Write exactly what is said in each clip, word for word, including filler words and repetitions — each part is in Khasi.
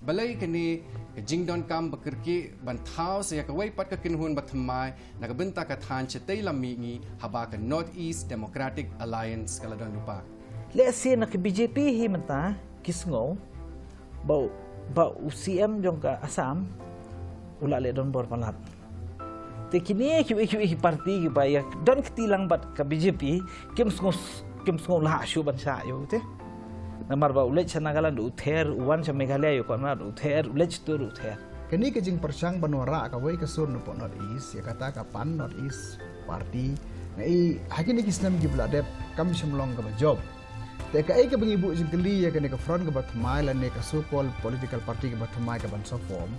Balei kane ka jingdonkam ba kyrkieh ban thaw sa ïa kawei pat ka kynhun ba thymmai na ka bynta ka thaiñ shatei lam mihngi haba ka North East Democratic Alliance ka la don lypa? Lehse na ka B J P hi mynta ki sngew ba u, ba u C M jong ka Assam u la leh donbor palat. Te kine kiwei kiwei ki party kiba ïa don kti lang bad ka B J P kim sngew, kim sngew lah shuh ban shah ïa u te. Namar ba u leit sha Nagaland u ther, u wan sha Meghalaya ïa u Conrad u ther, u leit sha Tur u ther. Kane ka jingpyrshang ban wanrah kawei ka sur na pdeng North East ïa kata ka pan North East Party, nga i ha kine ki snem kiba la dep kam shym long kaba jop. Te kaei kaba ngi buh jingkylli ïa kane ka front kaba thymmai lane ka so-called political party kaba thymmai kaban sa form?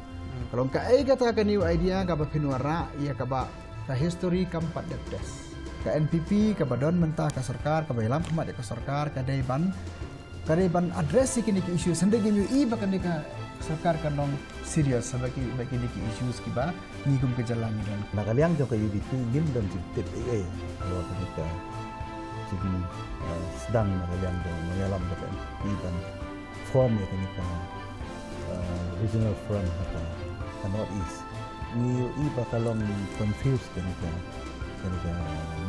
Ka long kaei kata ka new idea kaba phin wanrah ïa kaba ka history kam pat dep test? Ka N P P kaba don mynta ka sorkar, kaba ïalam khmat ïa ka sorkar, ka dei ban, ka dei ban address ïa kine ki issues. Hynrei ngim ïohi ba kane ka sorkar kan long serious ba ki, ba kine ki issues kiba ngi kum ka jylla ngi don. Na ka liang jong ka U D P ngim don jingtip ei ei halor kane ka jing, eh, sdang na ka liang jong nongïalam jong ka N P P ban form ïa kane ka, eh, regional front ha ka, ka North East. Ngi ïohi ba ka long confused kane ka, kane ka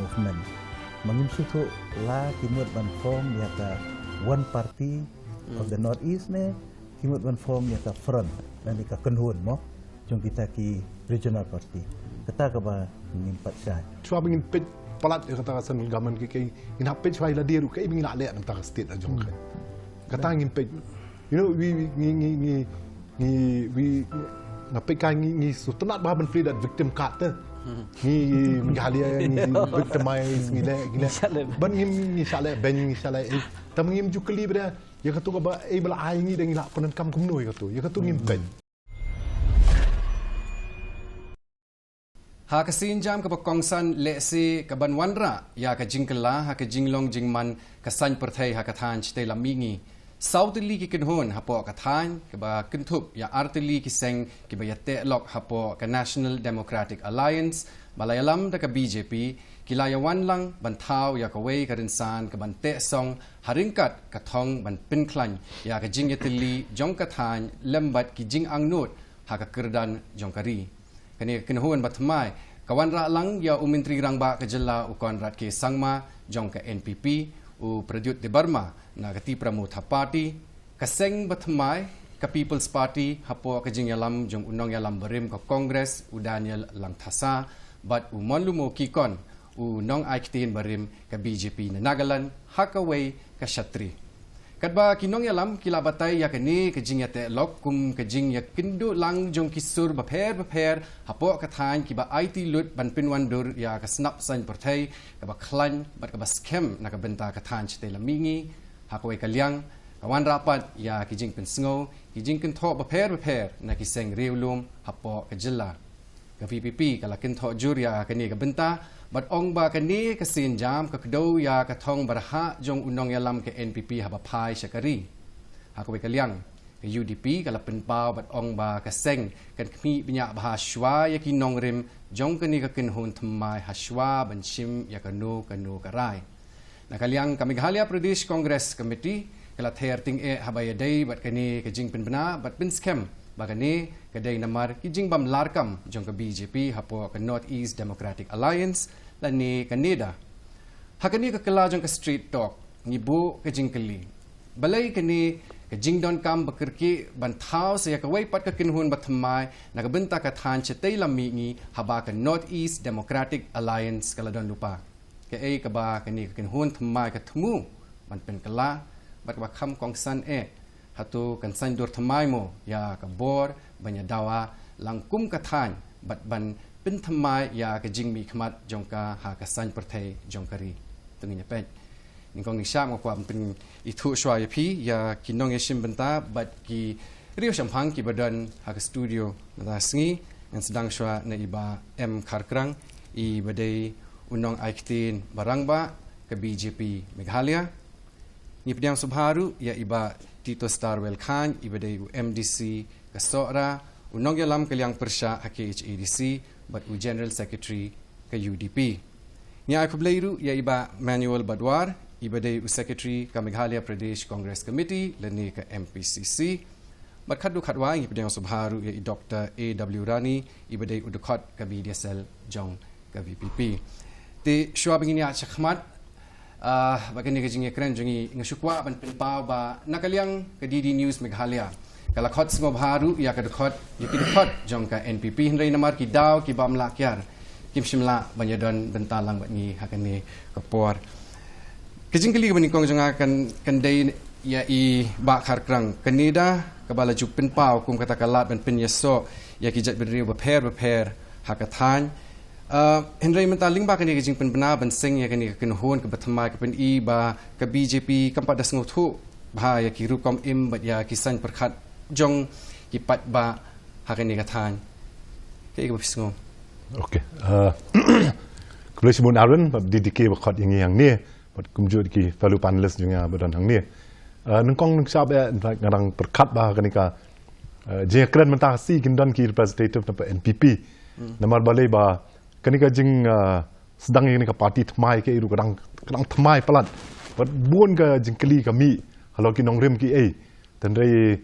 movement. Ma ngim sngewthuh la ki mut ban form ïa ka one party of the North East ne ki mut ban form ïa ka front lane ka kynhun mo jong kita ki regional party. Kata kaba ngim pat shai. Shuwa ba ngin peit palat ïa kata ka central government ki, ki ngin hap peit shuwa ïa lade ruh kaei ba ngin lah leh na kata ka state la jong ka. Kata ngin peit. You know, we, we, ngi, ngi, ngi, ngi, we, nga peit ka ngi, ngi sngewtynnat bha ban plie that victim card te. Ngi, ngi, Meghalaya, ngi, ngi victimize, ngi leh, ngi leh. Ngi shah leh. Ban ngim, ngi shah leh, ban ngi shah leh. Eh, tang ngim ju kylli ba da ïa katu kaba, eh, ba la ai ngi da ngi lah pyndonkam kumno ïa katu. Ïa katu ngim peit. Ha ka sienjam kaba kongsan lehse kaban wanrah ïa ka jingkylla ha ka jinglong jingman ka saiñ pyrthei ha ka thaiñ shatei lam mihngi. Saw tylli ki kynhun hapoh ka thaiñ kaba kynthup ïa ar tylli ki seng kiba ïateh lok hapoh ka National Democratic Alliance ba la ïalam da ka B J P ki la ïawan lang ban thaw ïa kawei ka rynsan kaban teh song ha ryngkat ka thong ban pynkhlaiñ ïa ka jingïatylli jong ka thaiñ lem bad ki jingangnud ha ka kyrdan jong ka ri. Kane ka kynhun ba thymmai ka wanrah lang ïa u Myntri Rangbah ka jylla u Conrad K Sangma jong ka N P P, u Pradyut Debbarma na ka Tipra Motha Party, ka seng ba thymmai ka People's Party hapoh ka jingïalam jong u nongïalam barim ka Congress u Daniel Langthasa bad u Monlumo Kikon u nongai ktien barim ka B J P na Nagaland ha kawei ka shatri. Katba ki nongïalam ki la batai ïa kane ka jingïateh lok kum ka jingïakynduh lang jong ki sur bapher bapher hapoh ka thaiñ kiba aiti lut ban pynwandur ïa ka snap saiñ pyrthei kaba khlaiñ bad kaba skhem na ka bynta ka thaiñ shatei lam mihngi. Ha kawei ka liang ka wanrah pat ïa ki jingpynsngew ki jingkynthoh bapher bapher na ki seng riewlum hapoh ka jylla. Ka V P P ka la kynthoh jur ïa kane ka bynta bad ong ba kane ka sienjam ka kdew ïa ka thong barhah jong u nongïalam ka N P P haba phai sha ka ri. Ha kawei ka liang ka U D P ka la pynpaw bad ong ba ka seng kan khmih bniah bha shuwa ïa ki nongrim jong kane ka kynhun thymmai ha shuwa ban shim ïa kano kano ka rai. Na ka liang ka Meghalaya Pradesh Congress Committee ka la ther tyngeh haba ïadei bad kane ka jingpynbna bad pynskhem ba kane ka dei namar ki jingbam larkam jong ka B J P hapoh ka North East Democratic Alliance lane ka NEDA. Ha kane ka kylla jong ka Street Talk ngi buh ka jingkylli, balei kane ka jingdonkam ba kyrkieh ban thaw sa ïa kawei pat ka kynhun ba thymmai na ka bynta ka thaiñ shatei lam mihngi haba ka North East Democratic Alliance ka la don lypa? Kaei kaba kane ka kynhun thymmai ka thmu ban pynkylla bad kaba kham kongsan eh? Hato kan saiñdur thymmai mo ïa ka bor ban ïa dawa lang kum ka thaiñ bad ban pynthymmai ïa ka jingmihkhmat jong ka ha ka saiñ pyrthei jong ka ri? To ngin ïa peit. Nyngkong nyngshap nga kwah ban pynithuh shuwa ïa phi ïa ki nongïashim bynta bad ki riewshemphang kiba don ha ka studio mynta sngi. Ngan sdang shuwa na i Bah M Kharkrang, iba dei u nongai ktien ba rangbah ka B J P Meghalaya. Ngi pdiang sngewbha ruh ïa i Bah Tito Starwell Chyne, iba dei u M D C ka Sohra, u nongïalam ka liang pyrshah ha K H A D C bad u General Secretary ka U D P. Ngi ai khublei ruh ïa i Bah Manuel Badwar, iba dei u Secretary ka Meghalaya Pradesh Congress Committee lane ka M P C C. Bad khatduh khatwai ngi pdiang sngewbha ruh ïa i Doktor A W Rani, iba dei u dkhot ka B D S L jong ka V P P. Te shuwa ba ngin ïa shakhmat bad kane ka jingïakren jong ngi, nga shu kwah ban pynpaw ba na ka liang ka D D News Meghalaya ka la khot sngewbha ruh ïa ka dkhot, ïa ki dkhot jong ka N P P, hynrei namar ki daw ki bym lah kiar, kim shym lah ban ïadon bynta lang bad ngi ha kane ka por. Ka jingkylli kaba nyngkong jong nga kan, kan dei ïa i Bah Kharkrang, ka NEDA kaba la ju pynpaw kum kata ka lad ban pynïasoh ïa ki jaitbynriew bapher bapher ha ka thaiñ. Hynrei mynta lyngba kane ka jingpynbna ban seng ïa kane ka kynhun kaba thymmai ka pyni ba ka B J P kam pat da sngewthuh bha ïa ki rukom im bad ïa ki saiñ pyrkhat jong ki paidbah ha kane ka thaiñ. Kaei kaba phi sngew? Okay. Khublei shibun Aaron bad D D K ba khot ïa ngi hangne bad kumjuh ki fellow panelist jong nga ba don hangne. Nyngkong nyngkong shuh ba nga dang pyrkhat ba kane ka jingïakren mynta ka sngi kin don ki representative na N P P. Namar balei ba kane ka jing sdang ïa kane ka party thymmai ka iru ka dang, ka dang thymmai palat. Bad bun ka jingkylli ka mih halor ki nongrim ki ei. Hynrei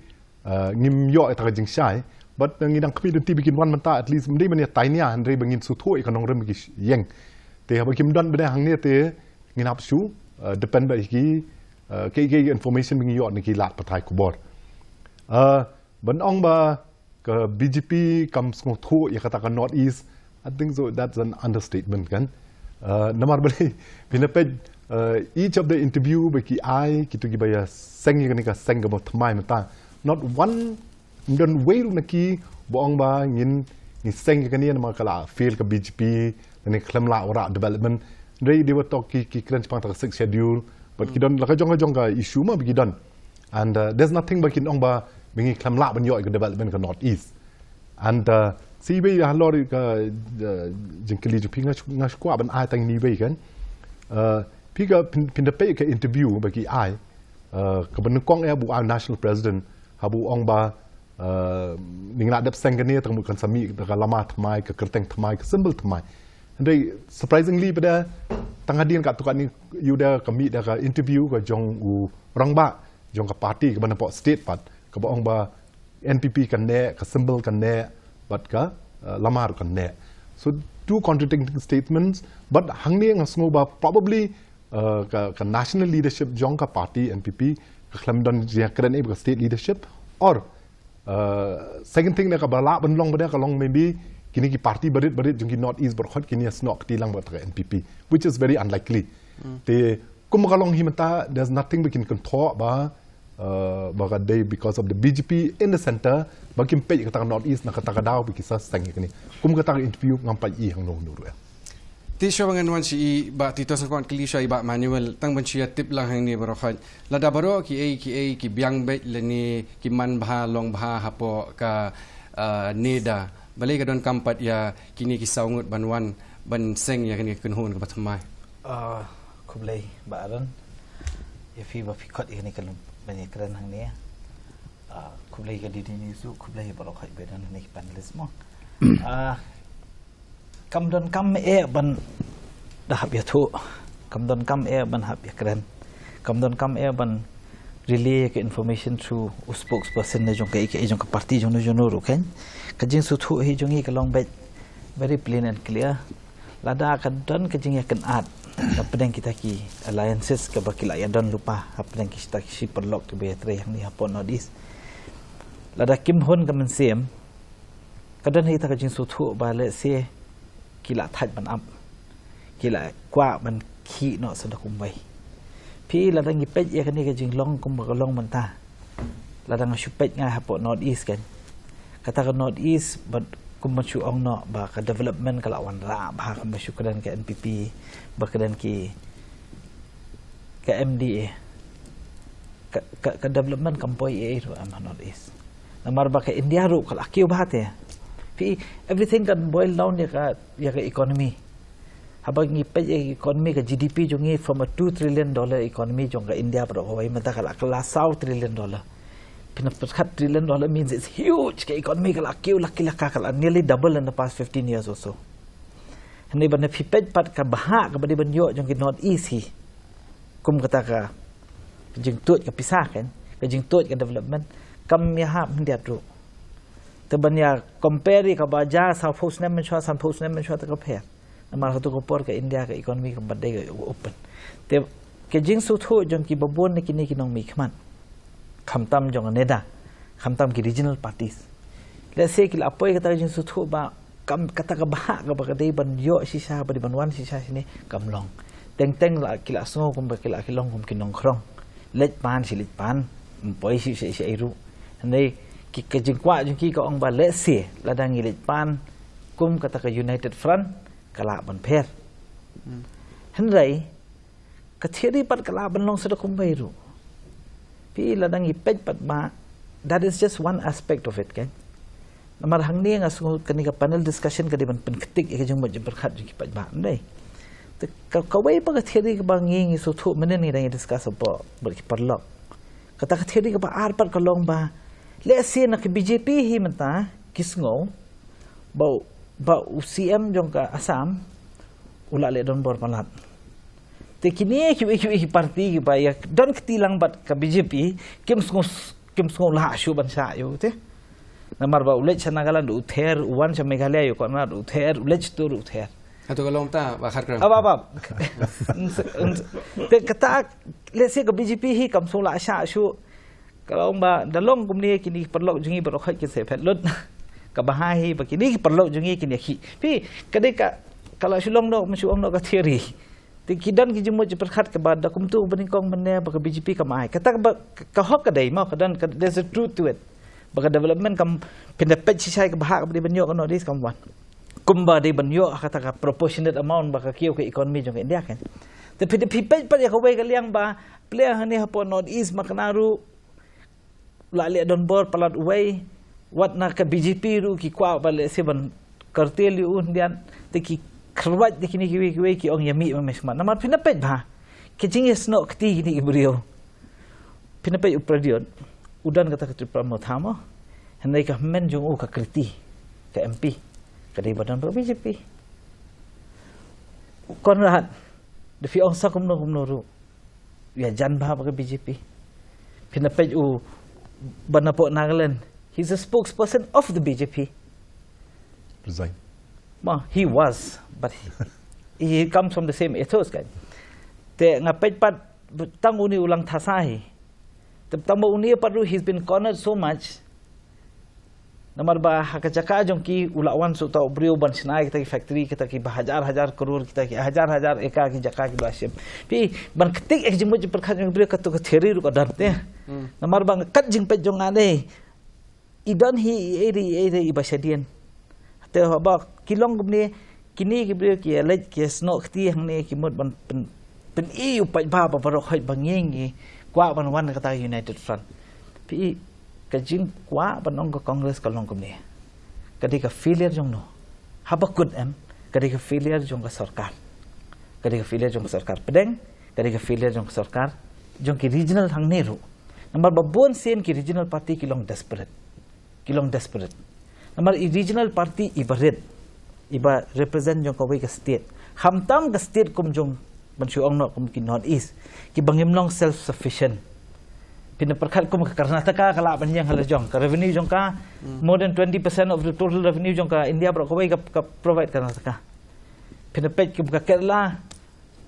ngim ïoh ïa kata ka jingshai. Bad ngi dang khmih dang tip ba kin wan mynta, at least mynta mynta tainia, hynrei ba ngin sngewthuh ïa ka nongrim ki ïeng. Te haba kim don bad hangne te ngin hap shu depend ba ki, ki, ki information ba ngi ïoh na ki lad pathai khubor. Ban ong ba ka B J P kam sngewthuh ïa kata ka North East, I think so that's an understatement kan. Namar balei, phin peit each of the interview ba ki ai, kito kiba ïa seng ïa kane ka seng kaba thymmai mynta, not one, don wei ruh na ki ba ong ba ngin, ngin seng ïa kane namar ka la fail ka B J P, kane khlem lah wanrah development. Hynrei dei ba tok ki, ki kren shaphang kata ka Sixth Schedule bad ki don la ka jong ka jong ka issue ma ba ki don. And there's nothing ba kin ong ba ba ngi khlem lah ban ïoh ïa ka development ka North East. And shu iwei halor ka jingkylli jong phi, nga shu, nga shu kwah ban ai tang iwei kan. Phi ka phin, phin da peit ka interview ba ki ai, kaba nyngkong eh ba u ai u National President, haba u ong ba ngin lah dep seng kane, tang mut kan sa mih da ka lama thymmai, ka kyrteng thymmai, ka symbol thymmai. Hynrei surprisingly pat, tang hadien katto katne ïa u da ka mih da ka interview ka jong u rangbah jong ka party kaba na poh state pat, kaba ong ba N P P kan neh, ka symbol kan neh, bad ka lama ruh kan neh. So two contradicting statements, but hangne nga sngew ba probably ka, ka national leadership jong ka party N P P ka khlem don jingkren ïa ka state leadership, or second thing ne kaba lah ban long bad ka long maybe kine ki party barit barit jong ki North East baroh kine ïa snoh kti lang bad ka N P P, which is very unlikely. Te kum ka long hi mynta, there's nothing we can control ba ba ka dei because of the B J P in the center ba kim peit kata ka North East, na kata ka daw ba ki sa seng ïa kane. Kum kata ka interview ngam pat i hangno hangno ruh. Te shuwa ba ngan wan sha i Bah Titos, nga kwah kylli shuwa i Bah Manuel, tang ban shu ïa tip lang hangne baroh khoit. Lada baroh kiei kiei ki biang beit lane ki man bha long bha hapoh ka NEDA, balei ka donkam pat ïa kine ki saw ngut ban wan ban seng ïa kane ka kynhun kaba thymmai? Khublei Bah Aaron, ïa phi ba phi khot ïa kane ka lum ban ïakren hangne. Khublei ka D D News, khublei baroh khoit ba don hangne ki panelist mo. Kam donkam eh ban da hap ïathuh, kam donkam eh ban hap ïakren, kam donkam eh ban relay ka information through u spokesperson ne jong ka, ka jong ka party jong no jong no ruh kan. Ka jingsngewthuh hi jong ngi ka long beit very plain and clear. Lada ka don ka jingïakynad hapdeng kita ki alliances kaba ki la ïadon lypa hapdeng kita ki shi paralok kiba ïatrei hangne hapoh North East, lada kim hun ka mynsiem, ka don hi kata ka jingsngewthuh ba lehse ki la thait ban ap, ki la kwah ban khih noh sa da kumwei. Phi, lada ngi peit ïa kane ka jinglong kumba ka long mynta, lada nga shu peit nga hapoh North East kan, kata ka North East bad kumba shu ong noh ba ka development ka la wanrah bha, kumba shu kren ka N P P, ba kren ki ka M D A, ka, ka, ka development kam poi ei ei ruh ha North East. Namar ba ka India ruh ka la kiew bha te. Phi, everything kan boil down ïa ka, ïa ka economy. Haba ngi peit ïa ka economy, ka G D P jong ngi, from a two trillion dollar economy jong ka India baroh kawei, mynta ka la kylla saw trillion dollar. Phin pyrkhat, trillion dollar means it's huge. Ka economy ka la kiew la ki la ka, ka la nearly double in the past fifteen years or so. Hynrei ban phi peit pat ka bhah kaba dei ban ïoh jong ki North East hi, kum kata ka jingtuid ka pisa kan, ka jingtuid ka development, kam ïahap hyndiat ruh. Te ban ïa compare ïa kaba jia sawphew snem mynshuwa, sanphew snem mynshuwa te ka pher. Namar hato ka por ka India ka economy kam pat dei ka open. Te ka jingsngewthuh jong kiba bun na kine ki nongmihkhmat, khamtam jong NEDA, khamtam ki regional parties, lehse ki la poi kata ka jingsngewthuh ba kam, kata ka bhah kaba ka dei ban ïoh shisha, ba dei ban wan shisha shane, kam long. Teng teng la ki la sngew kumba ki la ki long kum ki nongkhrong. Leit pan shi leit pan, ym poi shi shi shi ruh. Hynrei ki, ka jingkwah jong ki ka ong ba lehse lada ngi leit pan kum kata ka United Front, ka lah ban pher. Hmm. Hynrei ka theory pat ka lah ban long sa da kumwei ruh. Phi, lada ngi peit pat ba, that is just one aspect of it, kan. Namar hangne nga sngew kane ka panel discussion ka dei ban pynktik ïa ka jingmut jingpyrkhat jong ki paidbah, ym dei? Te ka, kawei pat ka theory kaba ngi, ngi sngewthuh mynnin ngi dang ïa discuss hapoh bad ki paralok. Kata ka theory kaba ar pat ka long ba lehse na ka B J P hi mynta ki sngew ba u, ba u C M jong ka Assam u la leh donbor palat. Te kine kiwei kiwei ki party kiba ïa don kti lang bad ka B J P, kim sngew, kim sngew lah shuh ban shah ïa u te. Namar ba u leit sha Nagaland u ther, u wan sha Meghalaya u Konrad u ther, u leit sha Tur u ther. Hato ka long ta, Bah Kharkram? Ap, ap, ap. Te kata, lehse ka B J P hi kam sngew lah shah shuh. Ka long ba da long kumne kine ki paralok jong ngi baroh khoit kin sa phet lut. Kaba bha hi ba kine ki paralok jong ngi kin ïa khih. Phi, ka dei ka, ka la shu long noh, ma shu ong noh ka theory. Te ki don ki jingmut jingpyrkhat kaba da kumtu ba nyngkong mynne ba ka B J P kam ai. Kata kaba, ka hok ka dei mo, ka don ka, there's a truth to it. Ba ka development kam, phin da peit shisha ïa ka bhah kaba dei ban ïoh ka North East kam wan. Kumba dei ban ïoh ha kata ka proportionate amount ba ka kiew ka economy jong ka India, kan. Te phi, phi peit pat ïa kawei ka liang ba, phi leh hangne hapoh North East ma kane ruh la leh donbor palat uwei, wat na ka B J P ruh ki kwah ba lehse ban curtail ïa u hyndiat, te ki kyrwat ïa kine kiwei kiwei, ki ong ïa mih ma me smat. Namar phin da peit bha, ka jingïasnoh kti kine ki briew. Phin da peit u Prayut, u don kata ka Tipra Motha mo. Hynrei ka hynmen jong u ka Kriti, ka M P, ka dei ba don bad ka B J P. U Konrad, da phi ong sa kumno kumno ruh, u ïajan bha bad ka B J P. Phin da peit u ba napoh Nagaland, he's a spokesperson of the B J P. Resign. Mo, he was, but he, he comes from the same ethos, kan. Te nga peit pat, tang une u Langthasa hi. Te tang ba une pat ruh, he's been cornered so much. Namar ba ha ka jaka jong ki u la wan shuh uta u briew ban shna ïa kita ki factory, kita kiba hajar hajar klur, kita ki hajar hajar acre ki jaka kiba shim. Phi, ban ktik ïa ka jingmut jingpyrkhat jong ki briew, kato ka theory ruh ka don te. Hmm. Namar ba kat jingpeit jong nga dei, i don hi i ei re i ei re iba shadien. Te haba ki long kumne, kine ki briew ki ïa leit ki ïasnoh kti hangne ki mut ban pyn, pyni u paidbah ba baroh khoit ba ngi ngi kwah ban wan kata United Front. Phi, ka jingkwah ban ong ka Congress ka long kumne. Ka dei ka failure jong no? Haba kut em, ka dei ka failure jong ka sorkar. Ka dei ka failure jong ka sorkar pdeng, ka dei ka failure jong ka sorkar jong ki regional hangne ruh. Namar ba bun sien ki regional party ki long desperate. Ki long desperate. Namar i regional party iba rit, iba represent jong kawei ka state. Khamtam ka state kum jong, ban shu ong noh kum ki North East, kiba ngim long self sufficient. Phin da pyrkhat kum ka Karnataka ka lah ban ïeng ha la jong. Ka revenue jong ka, hmm, more than twenty percent of the total revenue jong ka India baroh kawei ka, ka provide Karnataka. Phin da peit kum ka Kerala,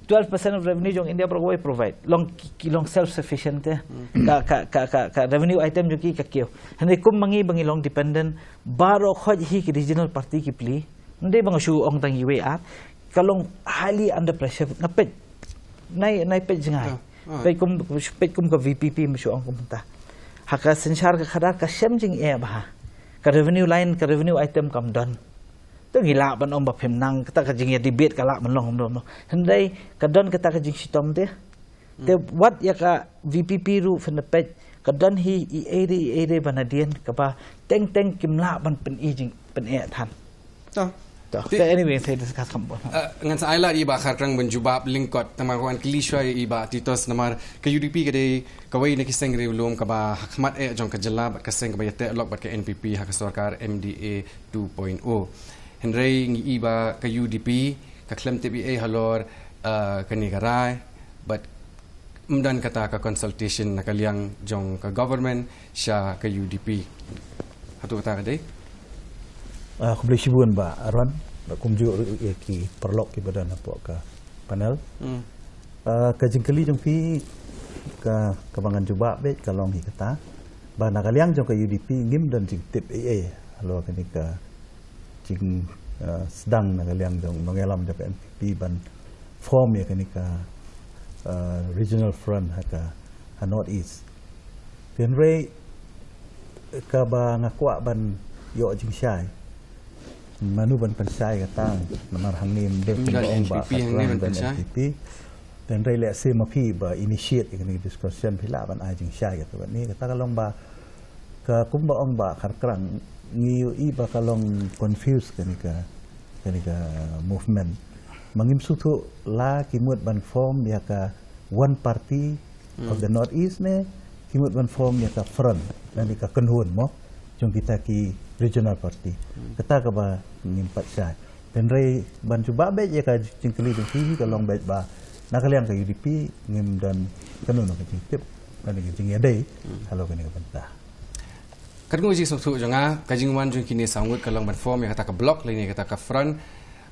twelve percent of revenue jong India baroh kawei provide. Long ki, ki long self sufficient te. Hmm. Ka, ka, ka, ka, ka revenue item jong ki ka kiew. Hynrei kum ma ngi ba ngi long dependent, baroh khoit hi ki regional party ki plie. Ym dei ba nga shu ong tang iwei ar. Ka long highly under pressure. Nga peit, nai, nai peit jngai. Ah, ah. Peit kum, peit kum ka V P P, ma shu ong kum ta. Ha ka synshar ka khadar ka shem jingeh bha. Ka revenue line, ka revenue item kam don. To ngi lah ban ong ba phim nang, kata ka jingïa debate ka lah ban long, long, long. Hynrei ka don kata ka jingshitom te. Te, hmm, wat ïa ka V P P ruh phin da peit, ka don hi i ei re i ei re ba nadien kaba teng teng kim lah ban pyni jing, pyneh than. To. To. Te, te anyway, sa discuss kham bun. Uh, ngan sa ai lad ïa i Bah Kharkram ban jubab lyngkot, tang ba wan kylli shuwa ïa i Bah Titos, namar ka U D P ka dei kawei na ki seng riewlum kaba ha khmat eh jong ka jylla bad ka seng kaba ïateh lok bad ka N P P ha ka sorkar M D A two point oh. Hynrei ngi i ba ka U D P ka khlem tip ei ei halor, uh, kane ka rai, bad ym don kata ka consultation na ka liang jong ka government sha ka U D P. Hato kata ka dei? Ah, khublei shibun Bah Aaron, bad kumjuh ruh ïa ki paralok kiba don hapoh ka panel. Hmm. Ah, ka jingkylli jong phi ka, kaba ngan jubab beit ka long hi kata ba na ka liang jong ka U D P ngim don jingtip ei ei halor kane ka jing, ah, sdang na ka liang jong nongïalam jong ka N P P ban form ïa kane ka, ah, regional front ha ka, ha North East. Hynrei kaba nga kwah ban ïoh jingshai, mano ban pynshai kata, namar hangne ym dei kumba ong ba khat klan ban N P P. Hynrei lehse ma phi ba initiate ïa kane ka discussion phi lah ban ai jingshai kata bad ni kata ka long ba ka kumba ong ba khat klan ngi ïohi ba ka long confuse kane ka, kane ka movement. Ma ngim sngewthuh la ki mut ban form ïa ka one party of the North East ne ki mut ban form ïa ka front lane ka kynhun mo jong kita ki regional party. Kata kaba ngim pat shai. Hynrei ban jubab beit ïa ka jingkylli jong phi ka long beit ba na ka liang ka U D P ngim don kano kano ka jingtip lane ka jingïadei halor kane ka bynta. Katkum ka jingsngewthuh jong nga, ka jingwan jong kine saw ngut ka long ban form ïa kata ka bloc lane kata ka front,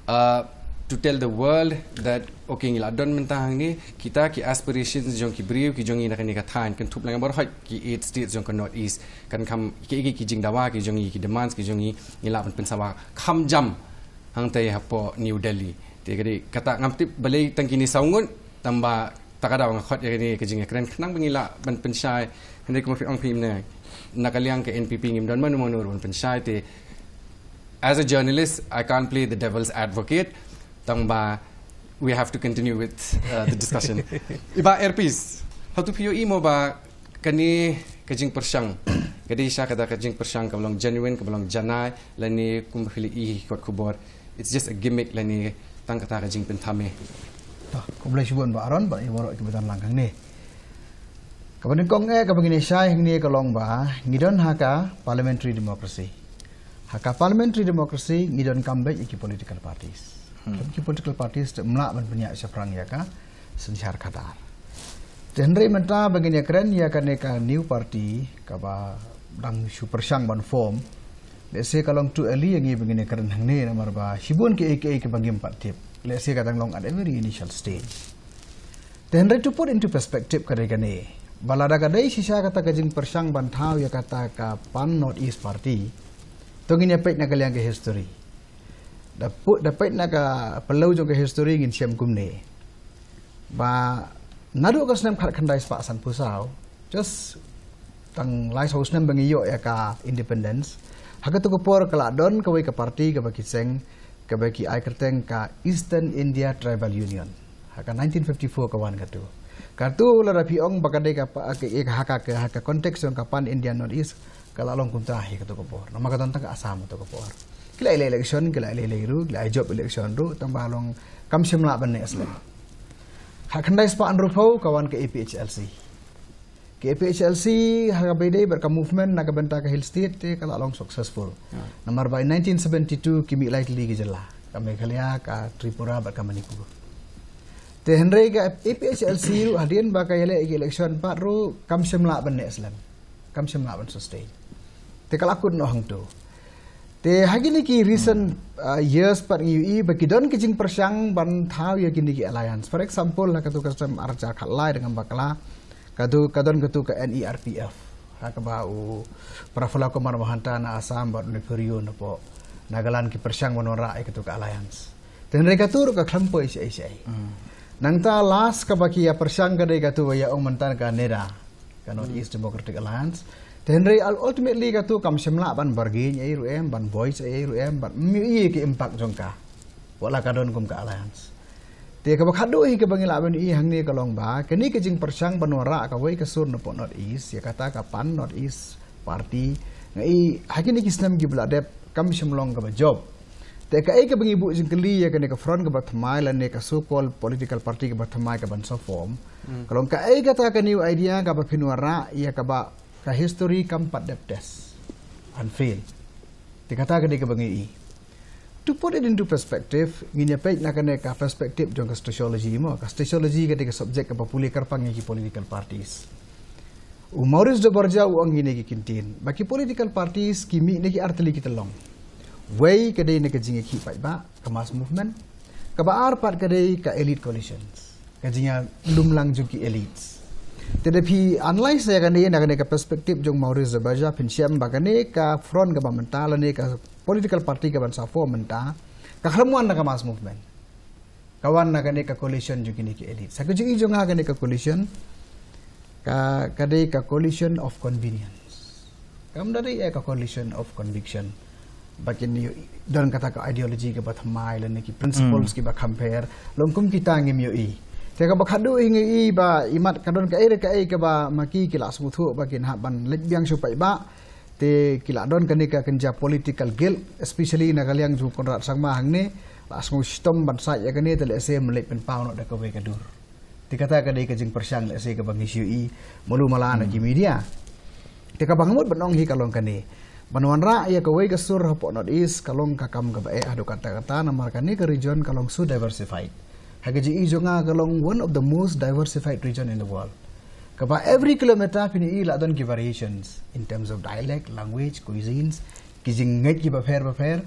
uh, to tell the world that, okay, ngi la don mynta hangne, kita ki aspirations jong ki briew ki jong ngi na kane ka thaiñ, kynthup lem bad hoi ki eight states jong ka North East, kan kham ki, ki, ki jingdawa ki jong ngi, ki demands ki jong ngi, ngi lah ban pynsawa kham jam hangtai hapoh New Delhi. Te ka dei kata, ngam tip balei tang kine saw ngut, tang ba ta ka daw nga khot ïa kane ka jingïakren khnang ba ngi lah ban pynshai. Hynrei kumba phi ong, phi ong ne, na ka liang ka N P P ngim don mano mano ruh ban pynshai. Te as a journalist I can't play the devil's advocate, tang ba we have to continue with, uh, the discussion. I Bah Airpeace, hato phi ïohi mo ba kane ka jingpyrshang ka dei shisha kata ka jingpyrshang kaba long genuine, kaba long janai, lane kumba phi la ïohi ha ki kot khubor, it's just a gimmick lane tang kata ka jingpynthame? To, khublei shibun Bah Aaron bad ïa baroh kiba don lang hangne. Kaba nyngkong eh kaba ngin ïa shai hangne ka long ba ngi don ha ka parliamentary democracy. Ha ka parliamentary democracy ngi donkam beit ïa ki political parties. Hmm. Ki political parties te ym lah ban pynïaid shaphrang ïa ka synshar khadar. Te hynrei mynta ba ngin ïakren ïa kane ka new party kaba dang shu pyrshang ban form, lehse ka long too early ïa ngi ba ngin ïakren hangne namar ba shibun kiei kiei kiba ngim pat tip. Lehse ka dang long at a very initial stage. Te hynrei to put into perspective ka dei kane, ba lada ka dei shisha kata ka jingpyrshang ban thaw ïa kata ka Pan North East Party, to ngin ïa peit na ka liang ka history. Da peit, da peit na ka phyllaw jong ka history ngin shem kumne. Ba naduh ka snem khatkhyndai spah sanphew saw, just tang lai saw snem ba ngi ïoh ïa ka independence, ha katu ka por ka la don kawei ka party kaba ki seng, kaba ki ai kyrteng ka Eastern India Tribal Union. Ha ka nineteen fifty-four ka wan katu. Katu lada phi ong ba ka dei ka pa-, ka, ka, ha ka, ka, ha ka context jong ka Pan India North East, ka la long kumta hi katu ka por. Namar ka don tang ka Assam katu ka por. Ki la ïaleh election, ki la ïaleh lei ruh, ki la ïa jop election ruh, tang ba long kam shym lah ban neh slem. Ha khyndai spah hynriewphew ka wan ka A P H L C. Ka A P H L C ha kaba ïadei bad ka movement na ka bynta ka Hill State te ka la long successful. Namar ba in nineteen seventy-two ki mih lai tylli ki jylla, ka Meghalaya, ka Tripura bad ka Manipur. Te hynrei ka A P H L C ruh hadien ba ka ïaleh ïa ki election pat ruh kam shym lah ban neh slem. Kam shym lah ban sustain. Te ka la kut noh hangto. Te ha kine ki recent, uh, years pat ngi ïohi ba ki don ki jingpyrshang ban thaw ïa kine ki alliance. For example, ha katu ka snem ar hajar khatlai da ngam bakla, katu ka don katu ka N E R P F, ha kaba u Prafulla Kumar Mahanta na Assam bad u Neiphiu Rio napoh Nagaland ki pyrshang ban wanrah ïa katu ka alliance. Te hynrei katu ruh ka khlem poi shaei shaei. Nangta last kaba ki ïa pyrshang ka dei katu ba ïa ong mynta ka NEDA, ka North East Democratic Alliance. Te hynrei ul-, ultimately katu kam shym lah ban bargain ei ruh em, ban voice ei ruh em, ban ym ïohi ki impact jong ka. Wat la ka don kum ka alliance. Te kaba khadduh hi kaba ngi lah ban ïohi hangne ka long ba kane ka jingpyrshang ban wanrah kawei ka sur napoh North East, ïa kata ka Pan North East Party, nga i ha kine ki snem kiba la dep kam shym long kaba jop. Te kaei kaba ngi buh jingkylli ïa kane ka front kaba thymmai lane ka so called political party kaba thymmai kaban sa form, ka long kaei kata ka new idea kaba phin wanrah ïa kaba ka history kam pat dep test and fail. Te kata ka dei kaba ngi i. To put it into perspective, ngin ïa peit na kane ka perspective jong ka sociology mo. Ka sociology ka dei ka subject kaba pule kyrpang ïa ki political parties. U Maurice de Barja u ong kine ki kyntien ba ki political parties ki mih na ki artylli ki tyllong. Wei ka dei na ka jingïakhih paidbah, ka mass movement. Kaba ar pat ka dei ka elite coalitions, ka jingïalumlang jong ki elites. Te da phi analyse ïa kane na kane ka perspective jong Maurice de Barja, phin shem ba kane ka front kaba mynta lane ka political party kaban sa form mynta, ka khlem wan na ka mass movement. Ka wan na kane ka coalition jong kine ki elite. Sa ka jingïohi jong nga kane ka coalition, ka, ka dei ka coalition of convenience. Kam da dei ka coalition of conviction. Ba kin ïoh don kata ka ideology kaba thymmai lane ki principles kiba kham pher. Long kum kita ngim ïohi. Te kaba khadduh hi ngi ïohi ba imat ka don kaei re kaei kaba ma ki ki la sngewthuh ba kin hap ban leit biang shuh paidbah. Te ki la don kane ka kynja political guilt, especially na ka liang jong Conrad Sangma hangne, la sngew shitom ban sait ïa kane te lehse ym leit pynpaw noh da kawei ka dur. Te kata ka dei ka jingpyrshang lehse kaba ngi shu ïohi malu mala na ki media. Te kaba nga mut ban ong hi ka long kane. Ban wanrah ïa kawei ka sur hapoh North East ka long ka kam kaba eh haduh katta katta namar kane ka region ka long so diversified. Ha ka jingïohi jong nga ka long one of the most diversified region in the world. Kaba every kilometer phin ïohi la don ki variations in terms of dialect, language, cuisines, ki jingngeit kiba pher ba pher.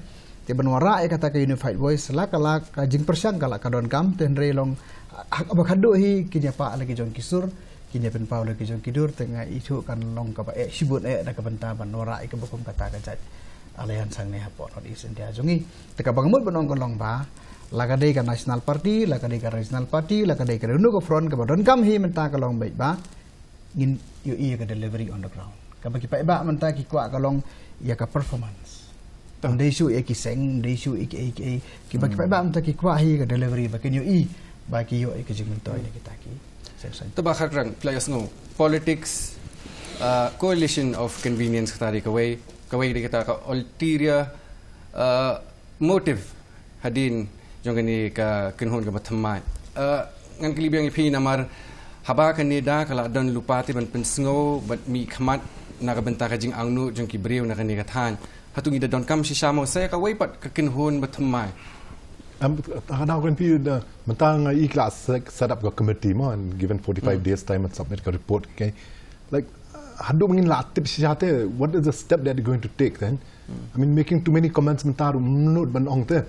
Te ban wanrah ïa kata ka unified voice la ka la ka jingpyrshang ka la ka donkam, te hynrei long ha kaba khadduh hi kin ïa pah la ki jong ki sur, kin ïa pynpaw la ki jong ki dur, te nga ithuh kan long kaba eh shibun eh da ka bynta ban wanrah ïa kaba kum kata ka jait alliance hangne hapoh North East India jong ngi. Te kaba nga mut ban ong ka long ba la ka dei ka national party, la ka dei ka regional party, la ka dei ka renu ka front, kaba donkam hi mynta ka long beit ba ngin ïohi ïa ka delivery on the ground. Kaba ki paidbah mynta ki kwah ka long ïa ka performance. Ym dei shuh ïa ki seng, ym dei shuh ïa ki ei ki ei. Kiba ki paidbah mynta ki kwah hi ïa ka delivery ba kin ïohi ba ki ïoh ïa ka jingmyntoi na kita ki seng seng. Te Bah Kharkrang, phi la ïohsngew politics, uh, coalition of convenience, kata dei kawei, kawei dei kata ka ulterior, uh, motive hadien jong kane ka kynhun kaba thymmai. Uh, ngan kylli biang ïa phi namar haba kane da ka la don lypa te ban pynsngew bad mih khmat na ka bynta ka jingangnud jong ki briew na kane ka thaiñ. Hato ngi da donkam shisha mo sa ïa kawei pat ka kynhun ba thymmai? Am, hana kan phi da mynta nga i ki la set, set up ka committee mo and given forty-five days time and submit ka report, okay? Like, haduh ngin la tip shisha te, what is the step that you're going to take then? I mean, making too many comments mynta ruh ym nud ban ong te.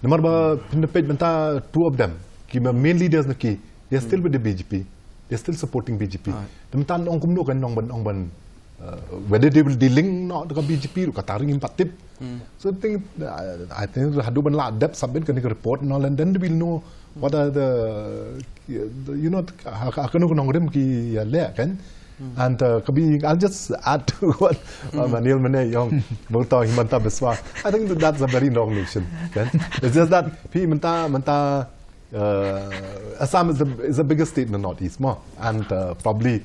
Namar ba phin da peit mynta two of them, ki ba main leaders na ki, they're still with the B J P. They're still supporting B J P. Te mynta ong kumno kan ong ban, ong ban, uh, whether they will deal noh da ka B J P ruh kata ruh ngim pat tip. So I think, uh, I think haduh ban la dep submit kane ka report and all, and then we'll know what are the, the, you know, ha, ha kano ka nongrim ki ïaleh kan. And, uh, kabi, I'll just add to what, uh, Manuel Mane Yong, Bogto Himanta Biswa. I think that that's a very long nation. Kan? It's just that phi mynta, mynta, uh, Assam is the, is the biggest state in the northeast mo, and, uh, probably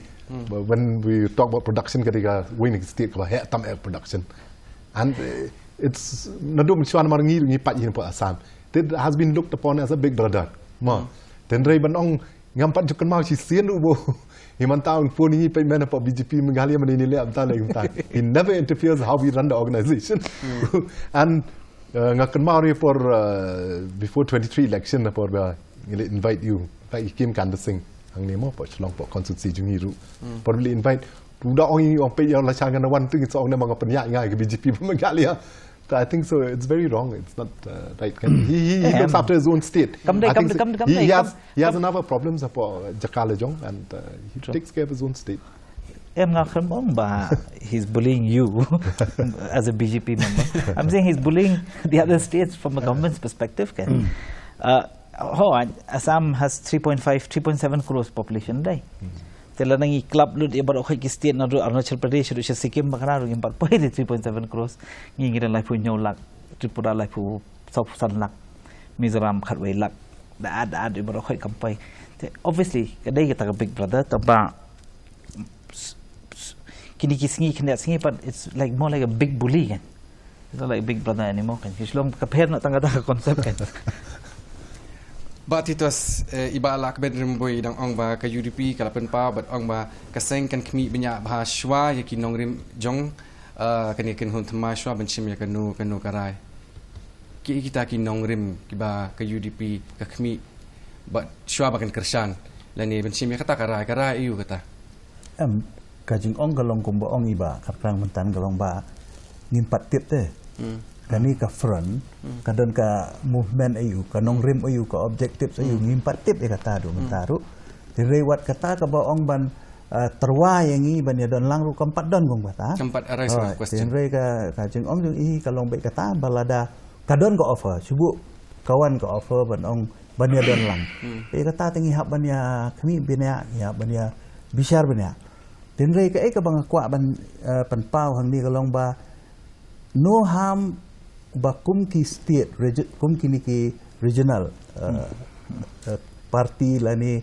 when we talk about production, ka dei kawei na ki state kaba heh tam eh production. And, uh, it's, naduh mynshuwa namar ngi, ngi pait hi napoh Assam. It has been looked upon as a big brother mo. Te hynrei ban ong ngam pat ju kynmaw shisien ruh ba Himanta ong phone ïa ngi peit mynta hapoh B J P Meghalaya mynta ine leh mynta leh mynta. He never interferes how we run the organization. And, uh, nga kynmaw ruh por, uh, before twenty-three election por ba ngi la invite ïa u, ba i Kim Kandasing hangne mo hapoh Shillong hapoh constituency jong ngi ruh. Por ba la invite, u da ong ïa ngi ong peit ïa la sha ngan wan te ngi sa ong ne ma nga pynïaid nga ïa ka B J P ba Meghalaya. So I think so it's very wrong. It's not, uh, right. Kan, he, he, he looks after his own state. Kam dei, I kam think dei, so kam dei, kam he, dei, he has, kam, he has kam enough of problems hapoh jaka la jong and, uh, he takes care of his own state. Em, nga khlem ong ba he's bullying you as a B J P member. I'm saying he's bullying the other states from a government's perspective kan. Uh, ho, Assam has three point five, three point seven crores population dei. Te lada ngi club lut ïa baroh khoit ki state naduh Arunachal Pradesh haduh sha Sikkim ba kane ruh ngim pat poi de three point seven crores. Ngi ngi don laiphew hynñiew lak, Tripura laiphew saw phew san lak, Mizoram khatwei lak. Da da da baroh khoit kam poi. Te obviously ka dei kata ka big brother, tangba s-, s-, kine ki sngi khyndiat sngi pat, it's like more like a big bully kan. It's not like big brother anymore kan. Ki shlong ka pher na tang kata ka concept kan. Bah Titos, eh, i Bah Lahkmen Rymbui dang ong ba ka U D P ka la pynpaw bad ong ba ka seng kan khmih bniah bha shuwa ïa ki nongrim jong, eh, kane ka kynhun thymmai shuwa ban shim ïa kano kano ka rai. ki kita ki nongrim kiba ka U D P ka khmih bad shuwa ba kan kyrshan lane ban shim ïa kata ka rai, ka rai aiu kata? Em, ka jingong ka long kumba ong i Bah Khartlang mynta ka long ba ngim pat tip te. Hmm. Kane ka front, hmm, ka don ka movement aiu, ka nongrim aiu, ka objective aiu, hmm, ngim pat tip ïa kata ruh mynta ruh. Te hynrei wat kata kaba ong ban, eh, tyrwa ïa ngi ban ïa don lang ruh kam pat don kum kata. Kam pat arise, oh, question. Te hynrei ka, ka jingong jong i ka long beit kata ba lada ka don ka offer, shu buh ka wan ka offer ban ong ban ïa don lang. Hmm. Ïa kata te ngi hap ban ïa khmih bniah, ngi hap ban ïa bishar bniah. Te hynrei kaei kaba nga kwah ban, eh, pynpaw hangne ka long ba no harm ba kum ki state, regi-, kum kine ki regional, eh, eh, party lane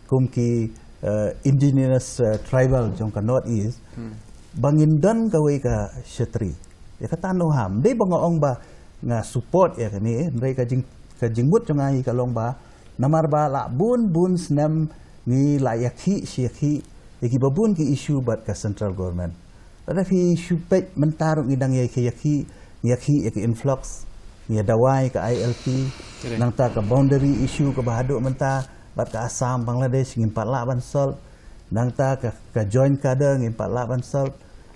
kum ki, eh, indigenous, eh, tribal jong ka North East, hmm, ba ngin don kawei ka shatri. Ïa kata no harm. Dei ba nga ong ba nga support ïa kane, hynrei ka jing, ka jingmut jong nga hi ka long ba namar ba la bun bun snem ngi la ïakhih shi ïakhih ïa kiba bun ki issue bad ka central government. Lada phi shu peit mynta ruh ngi dang ïa ki ïakhih, ngi ïakhih ïa ki influx, ngi ïa dawai ka I L P, correct, nangta ka boundary issue kaba haduh mynta bad ka Assam, Bangladesh ngim pat lah ban solve, nangta ka, ka joint cadre ngim pat lah ban solve,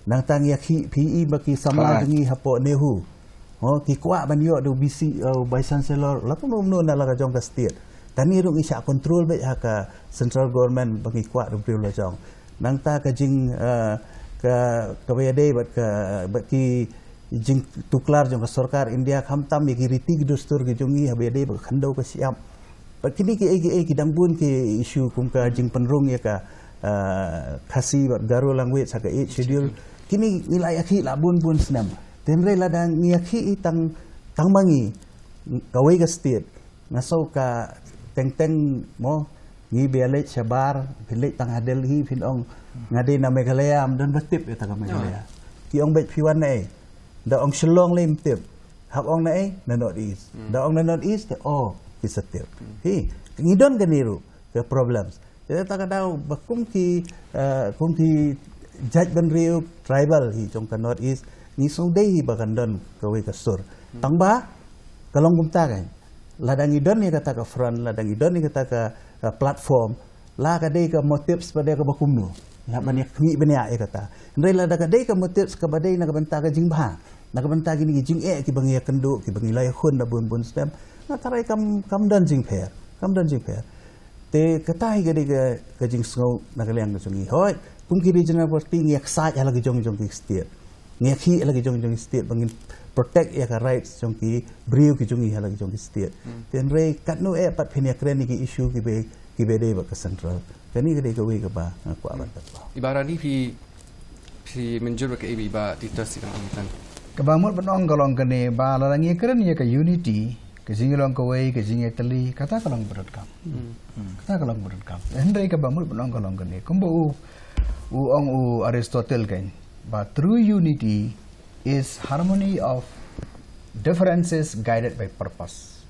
nangta ngi ïakhih phi i ba ki samla, correct, jong ngi hapoh NEHU. Oh, ki kwah ban ïoh da u B C, uh, Vice Chancellor, la kumno kumno na la ka jong ka state. Kane ruh ngi shah control beit ha ka central government ba ngi kwah da u briew la jong. Nangta ka jing, uh, ka, kaba ïadei bad ka, bad ki jingtuklar jong ka sorkar India khamtam ïa ki riti ki dustur ki jong ngi haba ïadei bad ka khyndew ka shyiap. Bad kine kiei kiei ki dang bun ki issue kum ka jingpynrung ïa ka, ah, Khasi bad Garo language ha ka Eighth Schedule. Kine ngi la ïakhih la bun bun snem. Te hynrei lada ngi ïakhih i tang, tang ma ngi, kawei ka state, nga sngew ka teng teng mo, ngi ba ïaleit shabar, phi leit tang ha Delhi phin ong nga dei na Meghalaya, ym don ba tip ïa ta ka Meghalaya. Ki ong beit phi wan na ei. Da ong Shillong lei ym tip. Hap ong na ei, na North East. Hmm. Da ong na North East, oh, phi sa tip. Hmm. Hi, ngi don kane ruh ka problems. Te ta ka daw ba kum ki, eh, kum ki jaitbynriew tribal hi jong ka North East, ngi sngew dei hi ba kan don kawei ka sur. Hmm. Tang ba ka long kumta kan. Lada ngi don ïa kata ka front, lada ngi don ïa kata ka, eh, platform, la ka dei ka motives ba dei kaba kumno. Ïa ban ïa khmih bniah ïa kata. Hynrei lada ka dei ka motives kaba dei na ka bynta ka jingbha, na ka bynta kine ki jingeh kiba ngi ïakynduh, kiba ngi la ïakhun da bun bun snem, nga tharai kam, kam don jingpher, kam don jingpher. Te kata hi ka dei ka, ka jingsngew na ka liang ka jong ngi. Hooid, kum ki regional party ngi ïaksaid ha la ki jong jong ki state. Ngi ïakhih ha la ki jong jong ki state ba ngin protect ïa ka rights jong ki briew ki jong ngi ha la ki jong ki state. Hmm. Te hynrei katno eh pat phin ïakren ïa ki issue kiba, kiba dei bad ka central. Kane ka dei kawei kaba nga kwah ban kata. I Bah Rani phi, phi mynjur bad kaei ba i Bah Titus i dang ong mynta? Kaba mut ban ong ka long kane ba lada ngi ïakren ïa ka unity, ka jingïalong kawei, ka jingïatylli, kata ka long ba donkam. Hmm. Hmm. Kata ka long ba donkam. Hynrei kaba mut ban ong ka long kane. Kumba u, u ong u Aristotle kan, ba true unity is harmony of differences guided by purpose.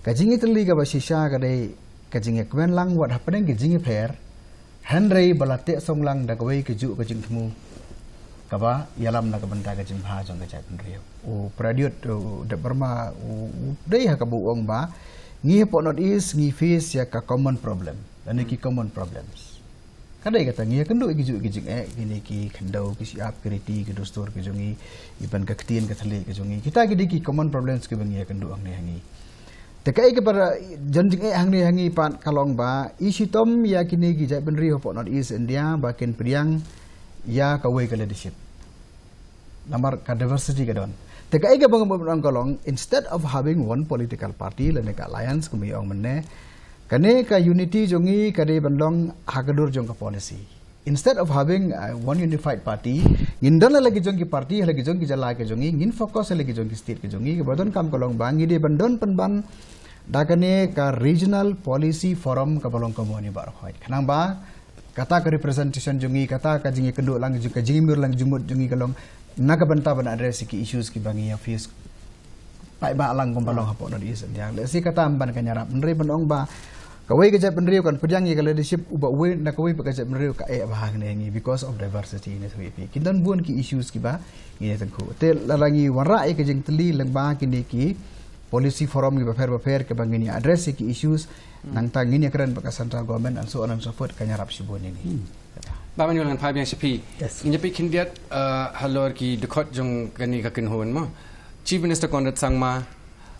Ka jingïatylli kaba shisha ka dei ka jingïakmen lang wat hapdeng ka jingïapher, hynrei ba la teh song lang da kawei ka juh ka jingthmu kaba ïalam na ka bynta ka jingbha jong ka jaitbynriew. U Pradyot, u Debbarma, u, u dei ha kaba u ong ba ngi hapoh North East ngi face ïa ka common problem lane ki common problems. Ka dei kata ngi ïakynduh ïa ki juh ki jingeh, kine ki khyndew, ki shyiap, ki riti, ki dustur ki jong ngi, even ka ktien ka thylliej ka jong ngi. Kita ki dei ki common problems kiba ngi ïakynduh hangne ha ngi. Te kaei kaba jan jingeh hangne ha ngi pat ka long ba i shitom ïa kine ki jaitbynriew hapoh North East India ba kin pdiang ïa kawei ka leadership. Namar ka diversity ka don. Te kaei kaba nga mut ban ong ka long, instead of having one political party lane ka alliance kumba i ong mynne, kane ka unity jong ngi ka dei ban long ha ka dur jong ka policy. Instead of having, uh, one unified party, ngin don ha la ki jong ki party, ha la ki jong ki jylla ki jong ngi, ngin focus ha la ki jong ki state ki jong ngi, kaba donkam ka long ba ngi dei ban don pynban da kane ka regional policy forum kaba long ka mon i Bah Rakhoi. Khnang ba kata ka representation jong ngi, kata ka jingïakynduh lang jong, ka jingmih lang jingmut jong ngi ka long na ka bynta ban address ïa ki issues kiba ngi ïa face. Paidbah lang kumba long hapoh North East India. Lehse kata ym ban ka ïarap. Hynrei ban ong ba kawei ka jaitbynriew kan pdiang ïa ka leadership uba uwei na kawei pat ka jaitbynriew ka eh bha hangne ha ngi because of diversity ne thawi phi. Kin don bun ki issues kiba ngi ïa tyngkhuh. Te lada ngi wanrah ïa ka jingtylli lyngba kine ki policy forum ki bapher bapher kaba ngin ïa address ïa ki issues, nangta ngin ïa kren bad ka central government and so on and so forth, kan ïarap shibun ïa ngi. Bah Manuel, ngan phai biang sha phi. Yes. Ngin ïa peit khyndiat, uh, halor ki dkhot jong kane ka kynhun mo. Chief Minister Conrad Sangma,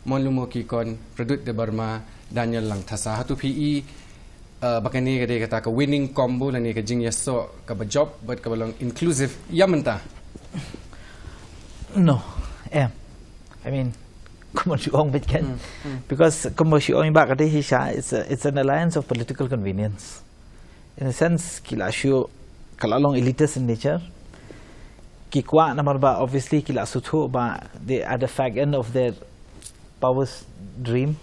Monlumo Kikon, Pradyot Debbarma, Daniel Langthasa. Hato phi i, uh, ba kane ka dei kata ka winning combo lane ka jingïasoh kaba jop bad kaba long inclusive ïa mynta? No, em. I mean, kumba shu ong bad kan. Because kumba shu ong ba ka dei hi sha, it's a, it's an alliance of political convenience. In a sense, ki la shu, ka la long elitist in nature. Ki kwah namar ba, obviously, ki la sngewthuh ba they are the fag end of their powers dream.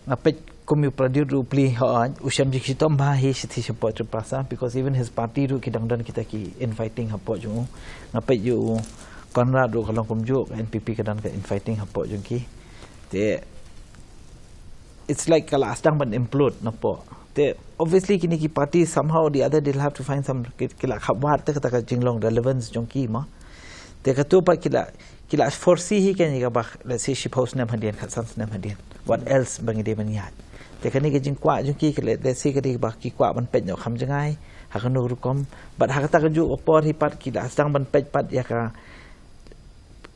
Nga peit kum u Pradyot ruh u plie hooid, u shem jingshitom bha hi shithi shapoh Tiprasa, because even his party ruh ki dang don kita ki infighting hapoh jong u. Nga peit ïa u Conrad ruh ka long kumjuh, ka N P P ka don ka infighting hapoh jong ki. Te, it's like ka la sdang ban implode napoh. Te, obviously kine ki party somehow or the other they'll have to find some, ki, ki la khapwad te kata ka jinglong relevance jong ki mo. Te kato pat ki la, ki la foresee hi kane kaba, let's say, shiphew snem hadien, khatsan snem hadien. What else ba ngi dei ban ïaid? Te kane ka jingkwah jong ki, ki la, let's say, ka dei ba ki kwah ban peit noh kham jngai, ha kano rukom. Bad ha kata kajuh ka por hi pat ki la sdang ban peit pat ïa ka,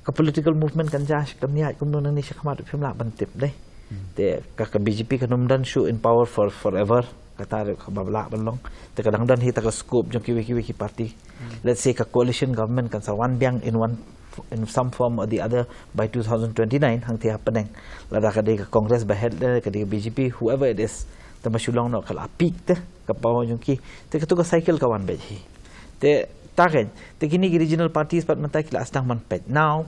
ka political movement kan jia sha, kan ïaid kumno nangne shakhmat, phim lah ban tip dei. Te ka, ka B J P kan ym don shuh in power for forever. Kata ruh kaba lah ban long. Te ka dang don hi ta ka scope jong kiwei kiwei ki party. Let's say ka coalition government kan sa wan biang in one, in some form or the other by two thousand twenty-nine, hangtei hapdeng. Lada ka dei ka Congress ba head, lada ka dei ka B J P, whoever it is. Te ba shu long noh ka la peak te, ka power jong ki. Te kato ka cycle ka wan beit hi. Te, ta kein, te kine ki regional parties pat mynta ki la sdang ban peit. Now,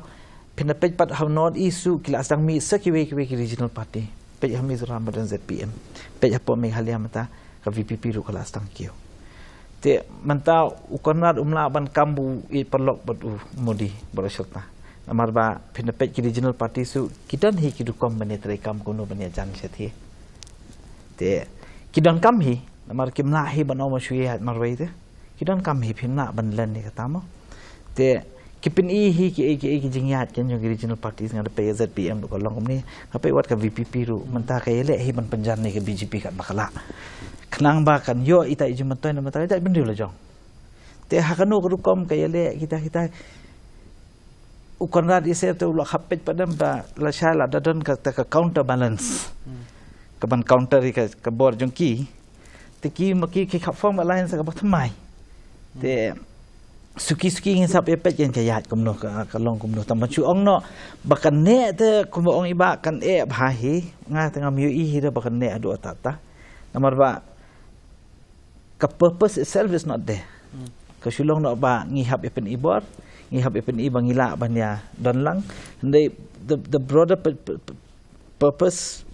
phin da peit pat ha North East ruh ki la sdang mih sa kiwei kiwei ki regional party. Peit ha Mizoram ba don Z P M. Peit hapoh Meghalaya mynta ka V P P ruh ka la sdang kiew. Te mynta u Conrad um lah ban kam ba u ïeit paralok bad u Modi baroh shata. Namar ba phin da peit ki regional parties ruh ki don hi ki rukom ban ïatreikam kumno ban ïajan shathie. Te ki donkam hi, namar kim lah hi ban ong ba shu ïaid marwei te. Ki donkam hi, phim lah ban len hi kata mo. Te ki pyni hi kiei kiei ki jingïaid kein jong ki regional parties, nga da peit Z P M ruh ka long kumne, nga peit wat ka V P P ruh mynta ka ïaleh hi ban pynjan ïa ka B J P katba ka lah. Khnang ba kan ïoh ita i jingmyntoi na mynta ita i bynriew la jong. Te ha kano ka rukom ka ïaleh kita kita. U Conrad Iser te u la khap peit pat dem ba lashai lada don kata ka counterbalance. Ka ban counter ïa ka, ka bor jong ki. Te ki ma ki, ki khap form alliance kaba thymmai. Te suki suki ngin sa peit peit kan ka ïaid kumno, ka, ka long kumno, tang ban shu ong noh ba kan neh te kumba ong i Bah kan eh bha hi, nga te ngam ïohi hi da ba kan neh haduh katta katta. Namar ba ka purpose itself is not there. Ka shu long noh ba ngi hap ïa pyni bor, ngi hap ïa pyni ba ngi lah ban ïa don lang. Hynrei the, the broader pur-, pur-, pur-, purpose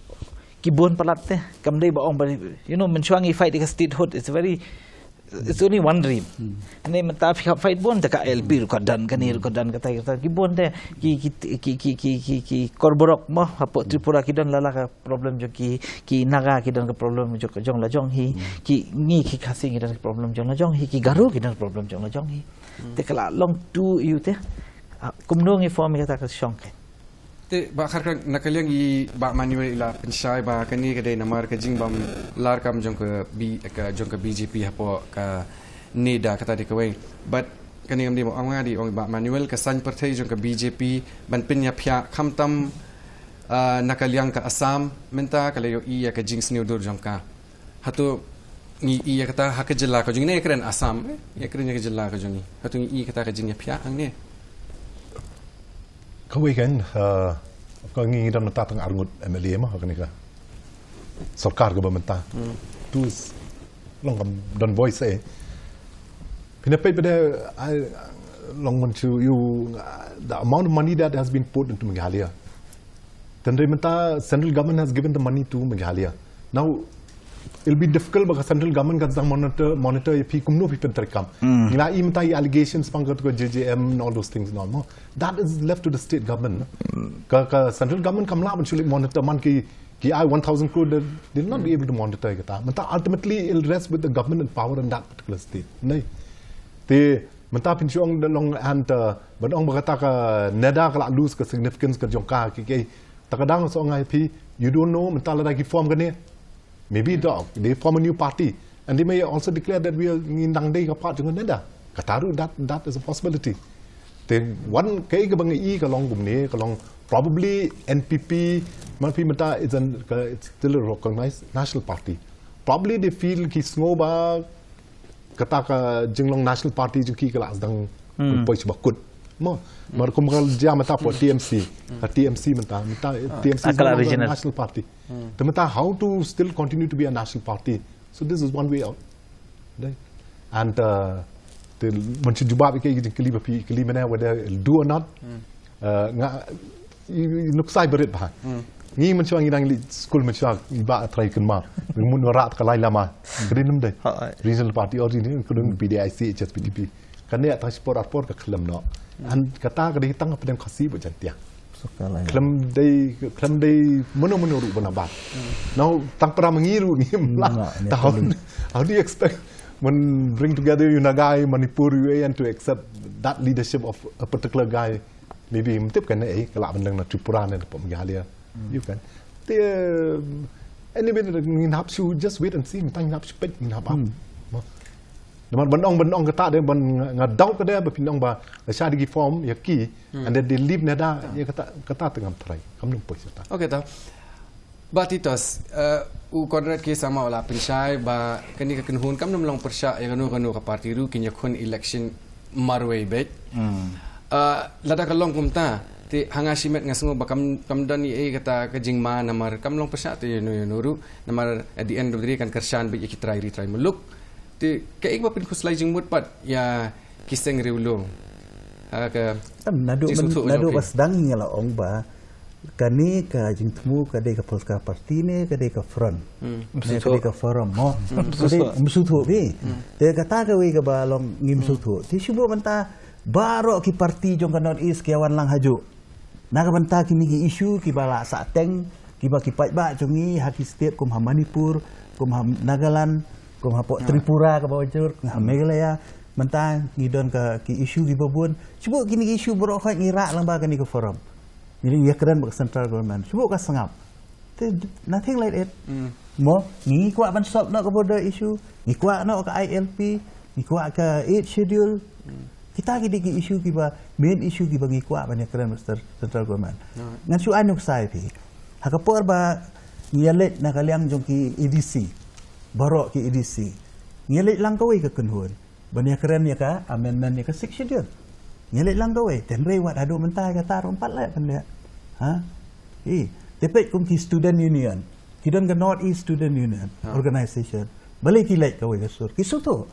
ki bun palat te. Kam dei ba ong ba, you know, mynshuwa ngi fight ïa ka statehood, it's very, it's only one dream. Hynrei mynta phi hap fight bun te, ka I L P ruh ka don, kane ruh ka don, kata kata ki bun te, ki, ki korborok mo hapoh Tripura ki don la la ka problem jong ki, ki Naga ki don ka problem jong, jong la jong hi, ki, ngi ki Khasi ngi don ka problem jong la jong hi, ki Garo ki don ka problem jong la jong hi. Te ka la long tu ïu te. Ah, kumno ngi form ïa kata ka shong kein. Te Bah Kharkrak, na ka liang i Bah Manuel i la pynshai ba kane ka dei namar ka jingbym larkam jong ka bi, ka jong ka B J P hapoh ka NEDA, kata dei kawei. But kane kam dei ba ong nga, dei ong i Bah Manuel, ka saiñ pyrthei jong ka B J P ban pynïaphiah khamtam, ah, na ka liang ka Assam mynta ka la ïohi ïa ka jingsniew dur jong ka. Hato ngi i ïa kata ha ka jylla ka jong ngi, ne ïa kren Assam, eh? Ïa kren ïa ka jylla ka jong ngi. Hato ngi i ïa kata ka jingïaphiah hangne? Kawei kan, uh, ka ngi, ngi don mynta tang arngut M L A ma, ha kane ka sorkar kaba mynta. Tu s-, long kam don voice eh. Phin da peit pat de, I, long man chu you, uh, the amount of money that has been put into Meghalaya. Te hynrei mynta central government has given the money to Meghalaya. Now, it'll be difficult ba ka central government kan sa monitor, monitor ïa phi kumno phi pyntreikam. Ngi la i mynta i allegations pang ka, ka J J M and all those things and all, no? That is left to the state government, no? Ka, ka central government kam lah ban shu leit monitor man ki, ki ai one thousand crore, they, they'll not be able to monitor kata. Mynta ultimately it'll rest with the government in power in that particular state. Nai. Te mynta phin shu ong da long and, uh, ban ong ba kata ka NEDA ka la lose ka significance ka jong ka, ki, ki, Ta ka dang so ngai phi, you don't know mynta lada ki form kane. Maybe da they form a new party and they may also declare that we are ngin dang dei ka part jong NEDA. Kata ruh that that is a possibility. Te wan kai ka bang i ka long kumne ka long probably N P P man phi mynta it's an it's still a recognized national party. Probably they feel ki sngo ba kata ka jinglong national party jong ki ka la sdang poi sha ba kut. Mo mar kum ka jia mynta po T M C. Ka T M C mynta mynta T M C is no longer a national party. Te mynta how to still continue to be a national party. So this is one way out. Dai. And uh, te mynta jubab ke jing kli ba phi kli mena whether it'll do or not. Uh, nga nuk sai berit ba. Ngi mynta ngi dang li school mynta ngi ba try kin ma. Ngi mun rat ka lai lama. Kri nem dai. Regional party or regional kudung P D I C H S P D P. Kane ta sport ar por ka klem no. And kata ka dei tang apa dem kasi ba jantia. Klem dei klem dei mano mano ru bana ba. Now tang para mengiru ni mla. How do you expect when bring together you Nagai, Manipur, U A N to accept that leadership of a particular guy? Maybe mtip kan eh kala ban lang na Tripura ne pom galia. You can. Te anyway ngin hap shu just wait and see, mtang ngin hap shu pet ngin hap ap. Namar ban ong ban ong kata de ban nga dau ka de ba pin ong ba la sha digi form ya ki and then they leave NEDA ya kata kata tengam trai kam nung poi sata. Okay ta. Ba Titos, uh, u Conrad ke sama wala pynshai ba kani ka kynhun kam nam long pyrshah ya kanu kanu ka parti ru kin ya khun election marwei bet. Hmm. Uh, lada ka long kumta, ti hanga shimet nga sngu ba kam kam don i kata ka jingma namar kam long pyrshah ti yunu yunu ru namar at the end of the day kan kyrshan bet ya ki trai ri trai muluk. Ti ka ik ba pin khuslai jingmut pat ya ki seng riwlung. Ha ka Em, nadu nadu ba sdang ngi la ong ba kane ka jingthmu ka dei ka polska parti ne ka dei ka front. Hmm. Ne ka dei ka forum mo. Ka dei msuthu bi. Te kata ka wei ka ba long ngi msuthu. Ti shubu mynta baroh ki parti jong ka North East ki wan lang haju. Na ka bynta kini ki issue ki ba la sa teng ki ba ki paidbah jong ngi ha ki state kum ha Manipur, kum ha Nagaland, kum ha Tripura ka ba wajur, kum ha Meghalaya. Mynta ngi don ka ki issue ki ba bun. Shubu kini ki issue baroh khoi ngi rak lang ba kani ka forum. Ngi ring ya kren ba central government. Shubu ka sngap. Te nothing like it. Mo ngi kwah ban solve no ka border issue, ngi kwah no ka I L P, ngi kwah ka eighth schedule. Kita ki dei ki issue ki ba main issue ki ba ngi kwah ban ya kren Mister Central Government. Ngan shu ai nuksa ïa phi. Ha ka por ba ngi ya leit na ka liang jong ki A D C, baroh ki A D C, ngi ya leit lang kawei ka kynhun ban ya kren ya ka amendment ya ka sixth schedule. Ngi ya leit lang kawei, tynrai wat haduh mynta ka tar umpat leh kan leh. Ha? Te peit kum ki student union, ki don ka North East Student Union organization. Balei ki leit kawei ka sur ki suthu.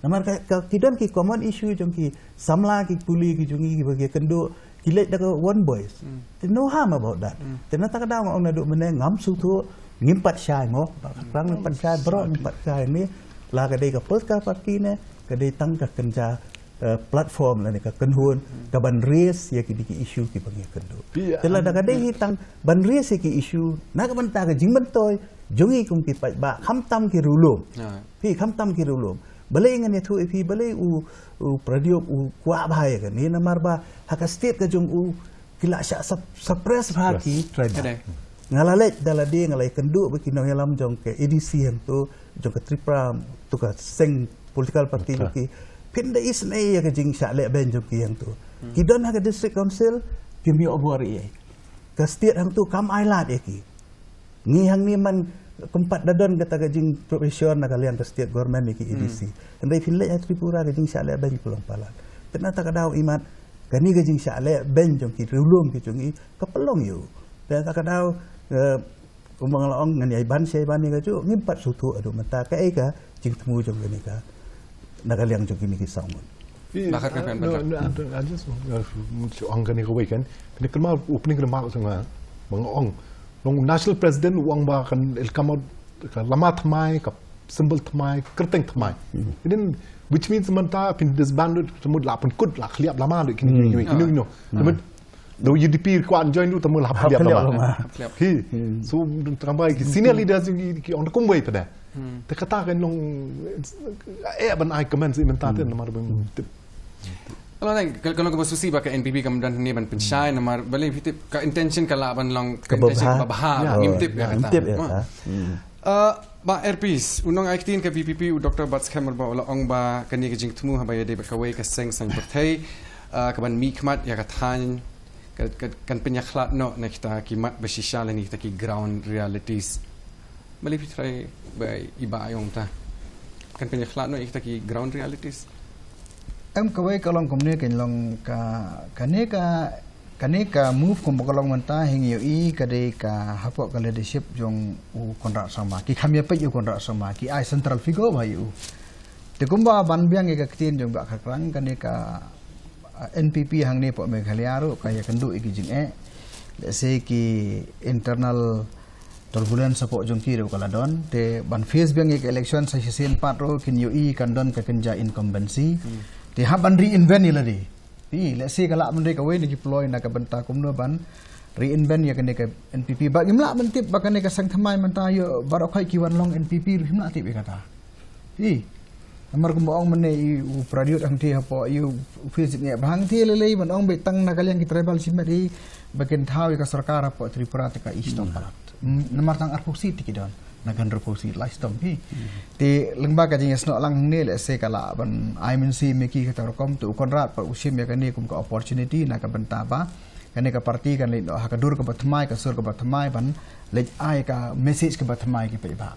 Namar ka ki don ki common issue jong ki samla ki puli ki jong ki ba ki kynduh ki leit da ka one voice. There's no harm about that. Te na ta ka daw nga ong naduh mynne ngam suthu ngim pat shai mo. Ba ka krang ngim pat shai bro ngim pat shai ni la ka dei ka polska parti ne ka dei tang ka kynja platform lane ka kynhun ka ban raise ïa ki dei ki issue ki ba ngi kynduh. Te lada ka dei hi tang ban raise ïa ki issue na ka bynta ka jingmyntoi jong ngi kum ki paidbah khamtam ki riewlum. Phi khamtam ki riewlum. Balei ngan ïathuh ïa phi balei u u Pradyot u kwah bha ïa kane namar ba ha ka state ka jong u ki la shah suppress bha ki tribal. Nga la leit da lade nga la ïakynduh bad ki nongïalam jong ka A D C hangto jong ka Tripura to ka seng political party jong ki. Phin da isynei ïa ka jingshah leh beiñ jong ki hangto. Ki don ha ka district council kim ïoh bor ei. Ka state hangto kam ai lad ïa ki. Ngi hangne man kynpat da don kata ka jingpressure na ka liang ka state government ïa ki A D C. Hynrei phin leit ha Tripura ka jingshah leh beiñ ka long palat. Te na ta ka daw imat kane ka jingshah leh beiñ jong ki riewlum ki jong ngi ka pynlong ïa u. Te na ta ka daw kumba nga la ong ngan ïai ban shai ban ïa kajuh ngim pat sngewthuh haduh mynta kaei ka jingthmu jong kane ka na ka liang jong kine ki saw ngut. Ba khat ka kren ban khat. Ong kane kawei kan kane kynmaw opening kynmaw sngewbha ba nga ong long national president u ong ba kan it'll come out ka lama thymmai ka symbol thymmai ka kyrteng thymmai. Which means mynta phin disband ka mut la pynkut la khliap lama kine kine kine. Te mut da U D P kwah join ruh te mut la hap khliap lama. Hi. So tang ba ki senior leaders ki ong da kumwei pat. Te kata kan long eh ban ai comment sih mynta te namar ban tip. Ka long, ka long kaba sngewsih ba ka N P P kam don hangne ban pynshai namar balei phi tip ka intention ka lah ban long ka intention kaba bha. Ngim tip ïa kata. Ngim tip ïa kata. Uh, Bah Erpis, u nongai ktien ka V P P u Doktor Batskhem Rawbah u la ong ba kane ka jingthmu haba ïadei bad kawei ka seng saiñ pyrthei, uh, kaban mihkhmat ïa ka thaiñ, ka, ka, kan pynïakhlad noh na kita ki mat ba shisha lane kita ki ground realities. Balei phi trai ba i ba ong ta? Kan pynïakhlad noh ïa kita ki ground realities. Em, kawei ka long kumne, kan long ka, kane ka, kane ka move kumba ka long mynta hi ngi ïohi ka dei ka hapoh ka leadership jong u Conrad Sangma. Ki kham ïa peit u Conrad Sangma, ki ai central figure ba ïa u. Te kumba ban biang ïa ka ktien jong Bah Kharkrang, kane ka, uh, N P P hangne hapoh Meghalaya ruh ka ïakynduh ïa ki jingeh. Let's say ki internal turbulence hapoh jong ki ruh ka la don. Te ban face biang ïa ka election sa shisien pat ruh kin ïohi kan don ka kynja incumbency. Te hap ban reinvent ïa lade. Phi, let's say ka lah ban dei kawei na ki ploy na ka bynta kumno ban reinvent ïa kane ka N P P. Ba ngim lah ban tip ba kane ka seng thymmai mynta ïoh baroh khoit ki wan long N P P ruh ngim lah tip ïa kata. Phi, namar kumba ong mynne i u Prayut hangthie hapoh i u Philip Zitnge ba hangthie lei lei ban ong ba tang na ka liang ki tribal shimet hi ba kin thaw ïa ka sorkar hapoh Tripura te ka i shitom palat. Mm, namar tang arphew seat te ki don. Na ka hynriewphew seat lai shitom phi. Te lyngba ka jingïasnoh lang hangne, let's say ka lah ban ai mynsiem ïa ki kata rukom, te u Conrad pat u shim ïa kane kum ka opportunity na ka bynta ba kane ka party kan leit noh ha ka dur kaba thymmai, ka sur kaba thymmai ban leit ai ka message kaba thymmai ki paidbah.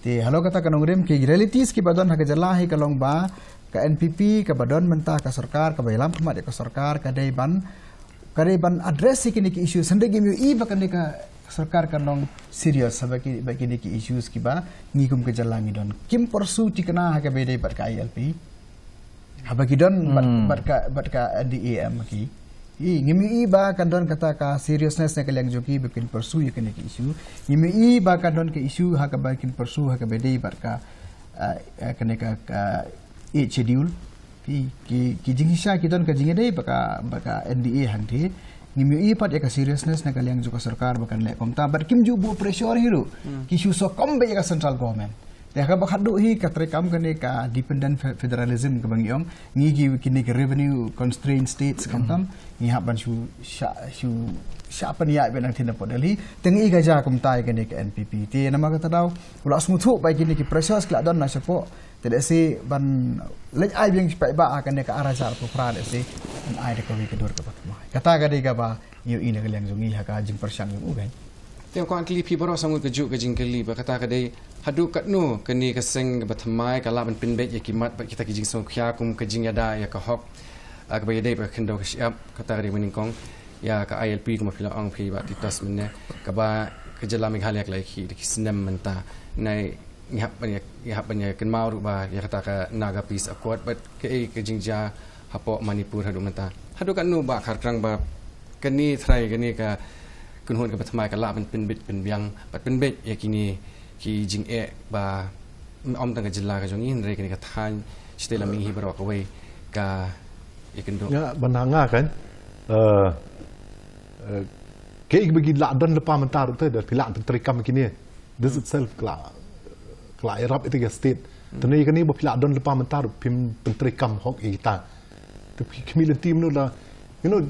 Te halor kata ka nongrim, ki realities kiba don ha ka jylla hi ka long ba ka N P P kaba don mynta ka sorkar, kaba ïalam khmat ïa ka sorkar, ka dei ban, ka dei ban address ïa kine ki issues. Hynrei ngim ïohi ba kane ka sorkar kan long serious haba ki, ba kine ki issues kiba ngi kum ka jylla ngi don. Kim pursue thikna ha kaba ïadei bad ka I L P. Haba ki don bad, bad ka, bad ka N D A M ki. I, ngim ïohi ba kan don kata ka seriousness na ka liang jong ki ba kin pursue ïa kane ka issue. Ngim ïohi ba kan don ka issue ha kaba kin pursue ha kaba ïadei bad ka, uh, uh, kane ka, ka Eighth Schedule. Ki, ki, ki jingshisha ki don ka jingïadei bad ka, bad ka N D A hangthie. Ngim ïohi pat ïa ka seriousness na ka liang jong ka sorkar ba kan leh kumta. Bad kim ju buh pressure hi ruh. Ki shu sngewkhia beit ïa ka central government. Te ha kaba khatduh hi ka treikam kane ka dependent fe-, federalism kaba ngi ong, ngi ki, kine ki revenue constrained states khamtam, ngi hap ban shu shah, shu shah pynïaid beit nangtei napoh Delhi. Te ngi ka jia kumta ïa kane ka N P P. Te namar kata daw u la sngewthuh ba kine ki pressures ki la don na shapoh. Te da shi ban leit ai biang shapoh ba ha kane ka ar hajar arphew phra da shi ban ai da kawei ka dur kaba thymmai. Kata ka dei kaba ngi ïohi na ka liang jong ngi ha ka jingpyrshang jong u, kan. Te nga kwah kylli phi baroh sa ngut kajuh ka jingkylli ba kata ka dei haduh katno kane ka seng kaba thymmai ka lah ban pynbeit ïa ki mat bad kita ki jingsngewkhia kum ka jingïada ïa ka hok, ah, kaba ïadei bad ka khyndew ka shyiap, kata ka dei mynnyngkong ïa ka I L P kumba phi la ong phi Bah Titos mynne, kaba ka jylla Meghalaya ka la ïakhih da ki snem mynta. Nai ngi hap ban ïa, ngi hap ban ïa kynmaw ruh ba ïa kata ka Naga Peace Accord bad kaei ka jingjia hapoh Manipur haduh mynta. Haduh katno Bah Kharkrang ba kane trai kane ka kynhun kaba thymmai ka lah ban pynbeit pynbiang bad pynbeit ïa kine ki jingeh ba ym tang ka jylla ka jong ngi hynrei kane ka thaiñ shatei lam mihngi baroh kawei ka ïakynduh. Ïa, ban ha nga kan, eh, eh, kaei ba ki lah don lypa mynta ruh te da phi lah pyntreikam kine. This itself ka la, ka la ïarap ïa ka state. Te ne kane ba phi lah don lypa mynta ruh phim pyntreikam hok ïa kita. Te phi khmih lynti mano la, you know,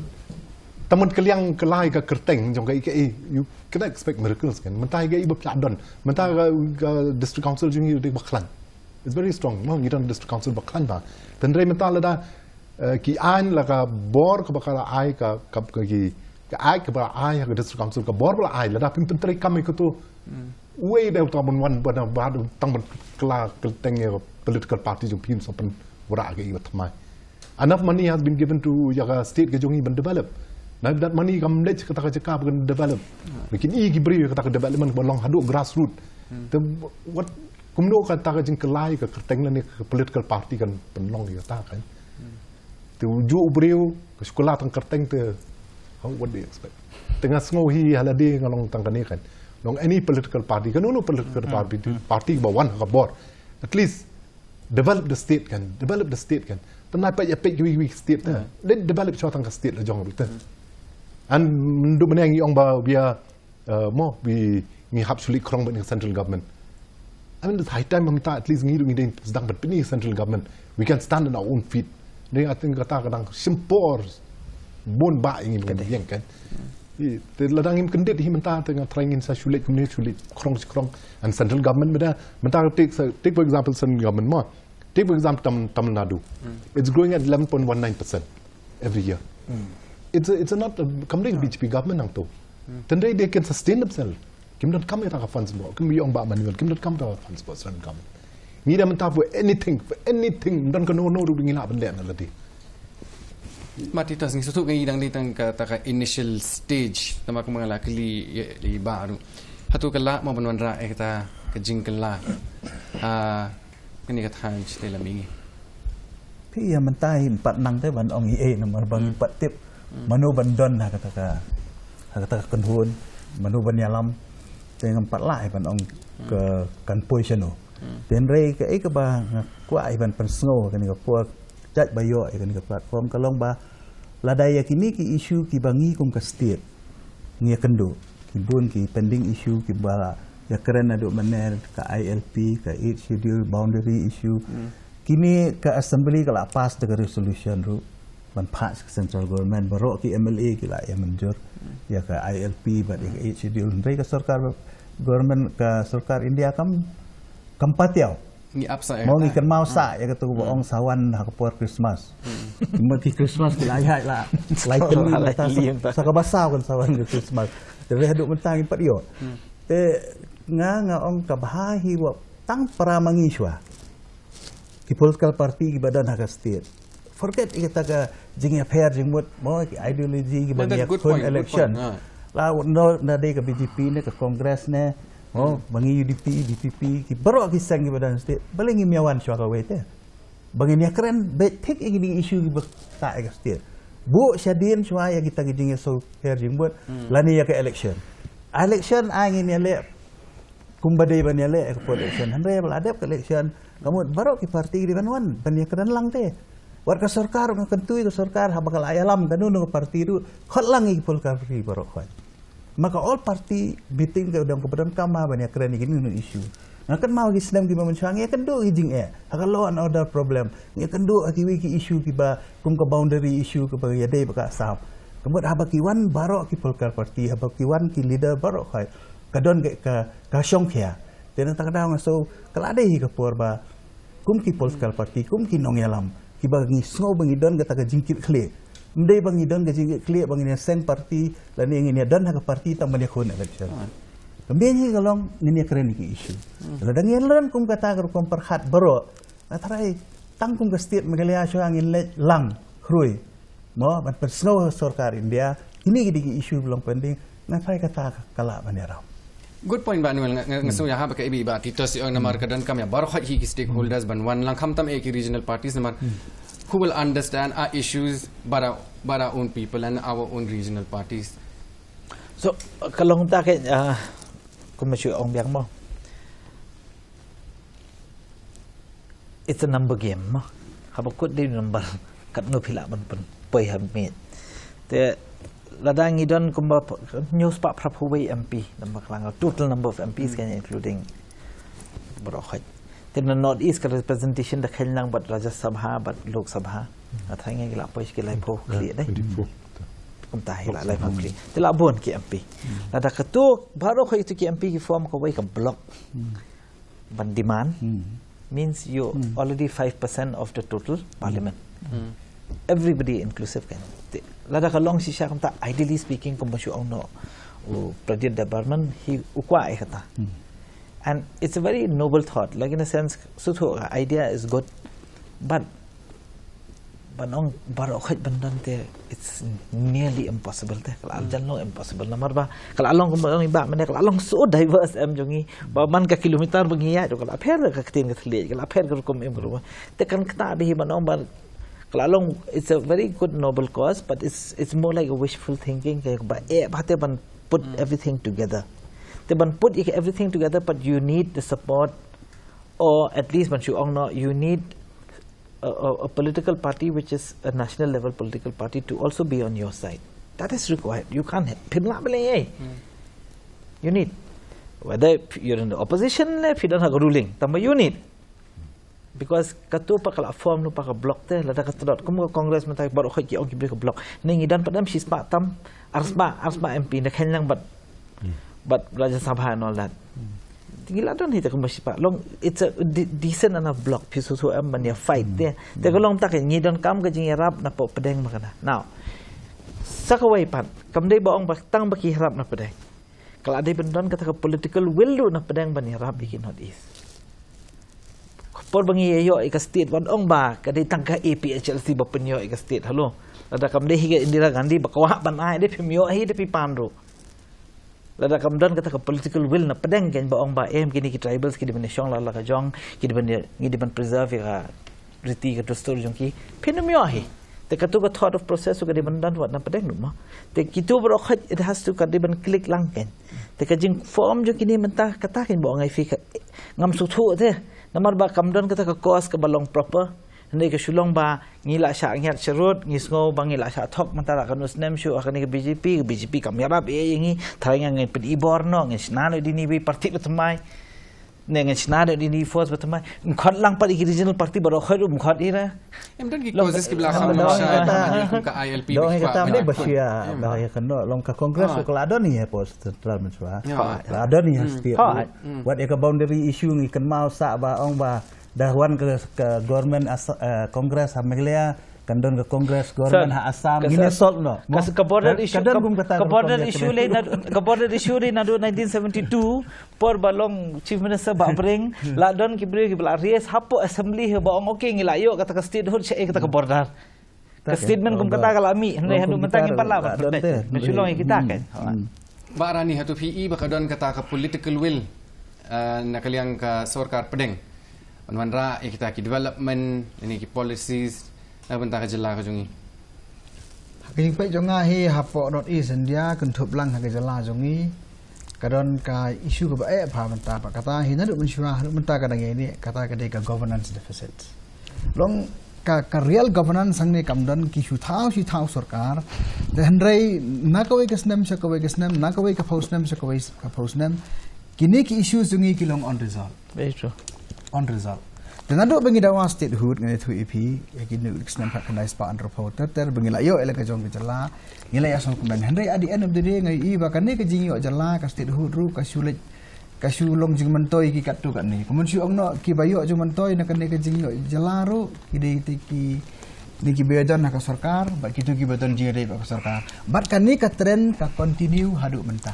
tang ban ka liang ka lai ka kyrteng jong kaei kaei, you cannot expect miracles kan. Mynta kaei ba phi lah don. Mynta ka, ka district council jong ngi dei ba khlaiñ. It's very strong. No, ngi don district council ba khlaiñ ba. Te hynrei mynta lada eh, ki aiñ la ka bor kaba ka la ai ka, ka, ka ki, ka ai kaba la ai ha ka district council ka bor ba la ai lada phim pyntreikam ïa kato. Uei da uta ban wan ban ba tang ban kylla kyrteng ïa ka political party jong phi sa pynwara ka ïa ka thymmai. Enough money has been given to ïa ka state ka jong ngi ban develop. Na that money kam leit kata ka jaka ban develop. Lekin i ki briew ïa kata ka development ba long haduh grassroot. Te what, kumno kata ka jingkylla ïa ka kyrteng lane ka political party kan pynlong ïa kata kan. Te u juh u briew ka shu kylla tang kyrteng te, how, what do you expect? Te nga sngew hi ha lade nga long tang kane kan. Long any political party, kano kano political party, party ba wan ha ka bor. At least develop the state kan, develop the state kan. Te nai peit ïa peit kiwei kiwei state te. Leit develop shuwa tang ka state la jong ruh te. An myndu mynne ngi ong ba we are, uh, mo, we, ngi hap shu leit krong bad ka central government. I mean, it's high time mynta at least ngi ruh ngi dei sdang bad pynïaid central government. We can stand on our own feet. Ni, I think kata ka dang shim por bun ba ïa ngi, ïeng kan. Te lada ngim kyndit hi mynta te nga tharai ngin sa shu leit kumne, shu leit khrong shi khrong. And central government mynta, mynta take, take for example central government mo. Take for example Tam-, Tamil Nadu. It's growing at eleven point one nine percent every year. It's a, it's a not a, kam dei B J P government nangto. Tang dei they can sustain themselves. Kim donkam ïa ka funds mo, kim ïoh ba Manuel, kim donkam ïa ka funds mo, sdang kam. Ngi da mynta for anything, for anything, don kano kano ruh ngi lah ban leh na lade. Mati tas ngi sngewthuh ngi dang dei tang ka, ta ka initial stage, tang ba kumba nga la kylli ïa, ïa i Bah ruh. Hato ka lah mo ban wanrah ïa kata ka jingkylla ha kane ka thaiñ shatei lam ïa ngi? Phi ïa mynta hi ym pat nang te ban ong ei ei namar ba ngi pat tip mano ban don ha kata ka, ha kata ka kynhun, mano ban ïalam. Te ngam pat lah hi ban ong ka kan poi shano. Te hynrei kaei kaba nga kwah hi ban pynsngew ha kane ka por, jait ba ïoh ïa kane ka platform ka long ba lada ïa kine ki issue kiba ngi kum ka state ngi ïakynduh, ki bun ki pending issue kiba la ïakren naduh mynne, ka I L P, ka Eighth Schedule, boundary issue. Kine ka assembly ka la pass da ka resolution ruh ban phah sha ka central government, baroh ki M L A ki la ïa mynjur ïa ka I L P bad ïa ka Eighth Schedule. Hynrei ka sorkar, government, ka sorkar India kam, kam patiaw. Ngi ap sah ïa mo, ngi kynmaw sah ïa kata ba ong sa wan ha ka por Christmas. Ki ma ki Christmas ki la ïaid la lai tylli mynta, sa kaba saw kan sa wan ka Christmas. Te haduh mynta ngim pat ïoh. Te nga, nga ong ka bha hi wat tang para ma ngi shuwa, ki political party kiba don ha ka state. Forget ïa kata ka jingïapher jingmut mo, ki ideology kiba ngi ïakhun election. La no na dei ka B J P ne ka Congress ne, mo, ba ngi U D P, D P P, ki baroh ki seng kiba don state. Balei ngim ïa wan shuwa kawei te? Ba ngin ïakren beit thik ïa kine ki issue kiba ktah ïa ka state. Buh shadien shuwa ïa kita ki jingïasngewpher jingmut lane ïa ka election. Election ai ngin ïaleh kumba dei ban ïaleh ïa ka por election. Hynrei ba la dep ka election, ka mut baroh ki party ki dei ban wan ban ïakren lang te. Wat ka sorkar, nga kyntu ïa ka sorkar, haba ka la ïalam kano kano ka party ruh, khot lang ïa ki political party baroh khoit. Ma ka all party meeting ka dang, kaba donkam ban ïakren ïa kino kino issue. Nga kynmaw ki snem kiba mynshuwa ngi ïakynduh ïa ki jingeh ha ka law and order problem. Ngi ïakynduh ha kiwei ki issue kiba kum ka boundary issue kaba ïadei bad ka Assam. Ka mut haba ki wan baroh ki political party, haba ki wan ki leader baroh khoit, ka don ka, ka, ka shongkhia. Te na kata ka daw nga sngew ka la dei hi ka por ba kum ki political party, kum ki nongïalam, kiba ngi sngew ba ngi don kata ka jingkitkhlieh. Ym dei ba ngi don ka jingkitkhlieh ba ngin ïaseng party lane ngin ïadon ha ka party tang ban ïakhun election. Ka main hi ka long ngin ïakren ïa ki issue. Lada ngin ïakren kum kata ka rukom pyrkhat baroh, nga tharai tang kum ka state Meghalaya shuwa ngin leit lang khrui mo ban pynsngew ha sorkar India kine ki dei ki issue ba long pending. Nga tharai kata ka, ka lah ban ïarap. Good point, Bah Noel. Nga, nga, nga sngew ïa haba ka i Bah Titos ïa ong namar ka donkam ïa baroh hi ki stakeholders ban wan lang, khamtam eh ki regional parties namar who will understand our issues but our, but our own people and our own regional parties. So ka long ta ke, ah, kumba shu ong biang mo. It's a number game mo. Haba kut dei number, katno phi lah ban pyn-, poi ha miet. Te lada ngi don kumba p-, hynñiew spah phra phew wei M P, number klang, total number of M Ps kan, including baroh khoit. Te na North East ka representation da kheiñ lang bad Rajya Sabha bad Lok Sabha. Nga tharai ngi la poi ki laiphew khlieh dei. Kumta hi la laiphew khlieh. Te la bun ki M P. Lada katu baroh khoit tu ki M P ki form kawei ka bloc ban demand means you already five percent of the total parliament. Everybody inclusive kan. Te lada ka long shisha kumta, ideally speaking, kumba shu ong noh u Pradyot Debbarma, hi u kwah ïa kata. And it's a very noble thought. Like, in a sense, shu tu, idea is good, but ban ong baroh khoit ban don te, it's nearly impossible te. Ka la jan long impossible namar ba ka la long kumba ong i Bah mynne, ka la long so diverse em jong ngi. Ba man ka kilometer ba ngi ïaid, ka la pher ka ktien ka thylliej, ka la pher ka rukom im ka rukom. Te kan kata bha hi ban ong ba ka la long, it's a very good noble cause, but it's, it's more like a wishful thinking, ka ba eh ba te ban put everything together. Te ban put everything together, but you need the support, or at least ban shu ong noh, you need a, a, a political party which is a national level political party to also be on your side. That is required. You can't ha-, phim lah ba leh ei. You need. Whether you're in the opposition le, phi don ha ka ruling, tangba you need. Because katu pat ka la form lypa ka bloc te, lada ka tlot kum ka Congress mynta, baroh khoit ki ong ki briew ka bloc. Ne ngi don pat em shispah tam, arspah, arspah M P, na khein lang bad, bad Rajya Sabha and all that. Te ngi la don hi te kumba shispah. Long, it's a de-, decent enough bloc, phi shu shu em ban ïa fight te. Te ka long ta ka ngi donkam ka jingïarap na poh pdeng ba kane. Now, sa kawei pat, kam dei ba ong ba tang ba ki ïarap na pdeng. Ka la dei ban don kata ka political will ruh na pdeng ban ïarap ïa ki North East. Por ba ngi ïoh ïa ka state, wat ong ba ka dei tang ka A P H L C ba pynïoh ïa ka state, hello. Lada kam dei hi ka Indira Gandhi ba kwah ban ai, dei phim ïoh hi, dei phi pan ruh. Lada kam don kata ka political will na pdeng, kan ba ong ba em kine ki tribals ki dei ban shong la la ka jong, ki dei ban, ngi dei ban preserve ïa ka riti ka dustur jong ki, phin ym ïoh hi. Te katu ka thought of process ka dei ban don wat na pdeng ruh mo. Te kitu baroh khoit it has to ka dei ban click lang kan. Te ka jingform jong kine mynta kata kan ba ong ai phi ka ngam sngewthuh te. Namar ba kam don kata ka cause kaba long proper. Hynrei ka shu long ba ngi la shah ngiat sharud, ngi sngew ba ngi la shah thok mynta la kano snem shu ha kane ka B J P, ka B J P kam ïarap ïa ngi, tharai nga ngin pyn-i bor noh, ngin shna noh ïa ine i party ba thymmai. Ne ngin shna noh ïa ine i force ba thymmai. Ngin khot lang pat ïa ki regional party baroh khoit ruh ngin khot ïa ra. Em don ki causes ki ba la kham shai ha kane kum ka I L P ba ki kwah ban ïa ba shia ba ïa kano long ka Congress ka la don ïa post central mynshwa. La don ïa state. Wat ïa ka boundary issue ngi kynmaw sa ba ong ba da wan ka, ka government Congress ha Meghalaya, kan don ka Congress government ha Assam, ngi ne solve noh. Ka border issue, ka border issue le na, ka border issue le naduh nineteen seventy-two, por ba long Chief Minister Bah Pring, la don ki briew ki ba la raise hapoh assembly hi ba ong okay ngi la ïoh kata ka statehood sha ïa kata ka border. Ka statement kum kata ka la mih, hynrei haduh mynta ngim pat lah ban protect. Na shu long ïa kita kan. Bah Rani, hato phi i ba ka don kata ka political will na ka liang ka sorkar pdeng ban wanrah ïa kita ki development, ïa ki policies na ka bynta ka jylla ka jong ngi? Ha ka jingpeit jong nga hi hapoh North East India, kynthup lang ha ka jylla jong ngi, ka don ka issue kaba eh bha mynta, ba kata hi naduh mynshuwa haduh mynta ka dang ïaineh, kata ka dei ka governance deficit. Long ka, ka real governance hangne kam don, ki shu thaw, shu thaw sorkar. Te hynrei na kawei ka snem sha kawei ka snem, na kawei ka phew snem sha kawei ka phew snem, kine ki issues jong ngi ki long unresolved. Very true. Unresolved. Te naduh ba ngi dawa statehood, nga ïathuh ïa phi, ïa kine ki snem khatkhyndai spah hynriewphew ter ter, ba ngi la ïoh ïa la ka jong ka jylla, ngi la ïa sngewkmen. Hynrei at the end of the day nga ïohi ba kane ka jingïoh jylla, ka statehood ruh ka shu leit, ka shu long jingmyntoi ki katto katne. Kumno shu ong noh, ki ba ïoh jingmyntoi na kane ka jingïoh jylla ruh ki dei te ki, ne ki ba ïadon ha ka sorkar, bad kito ki ba don jingïadei bad ka sorkar. Bad kane ka trend ka continue haduh mynta.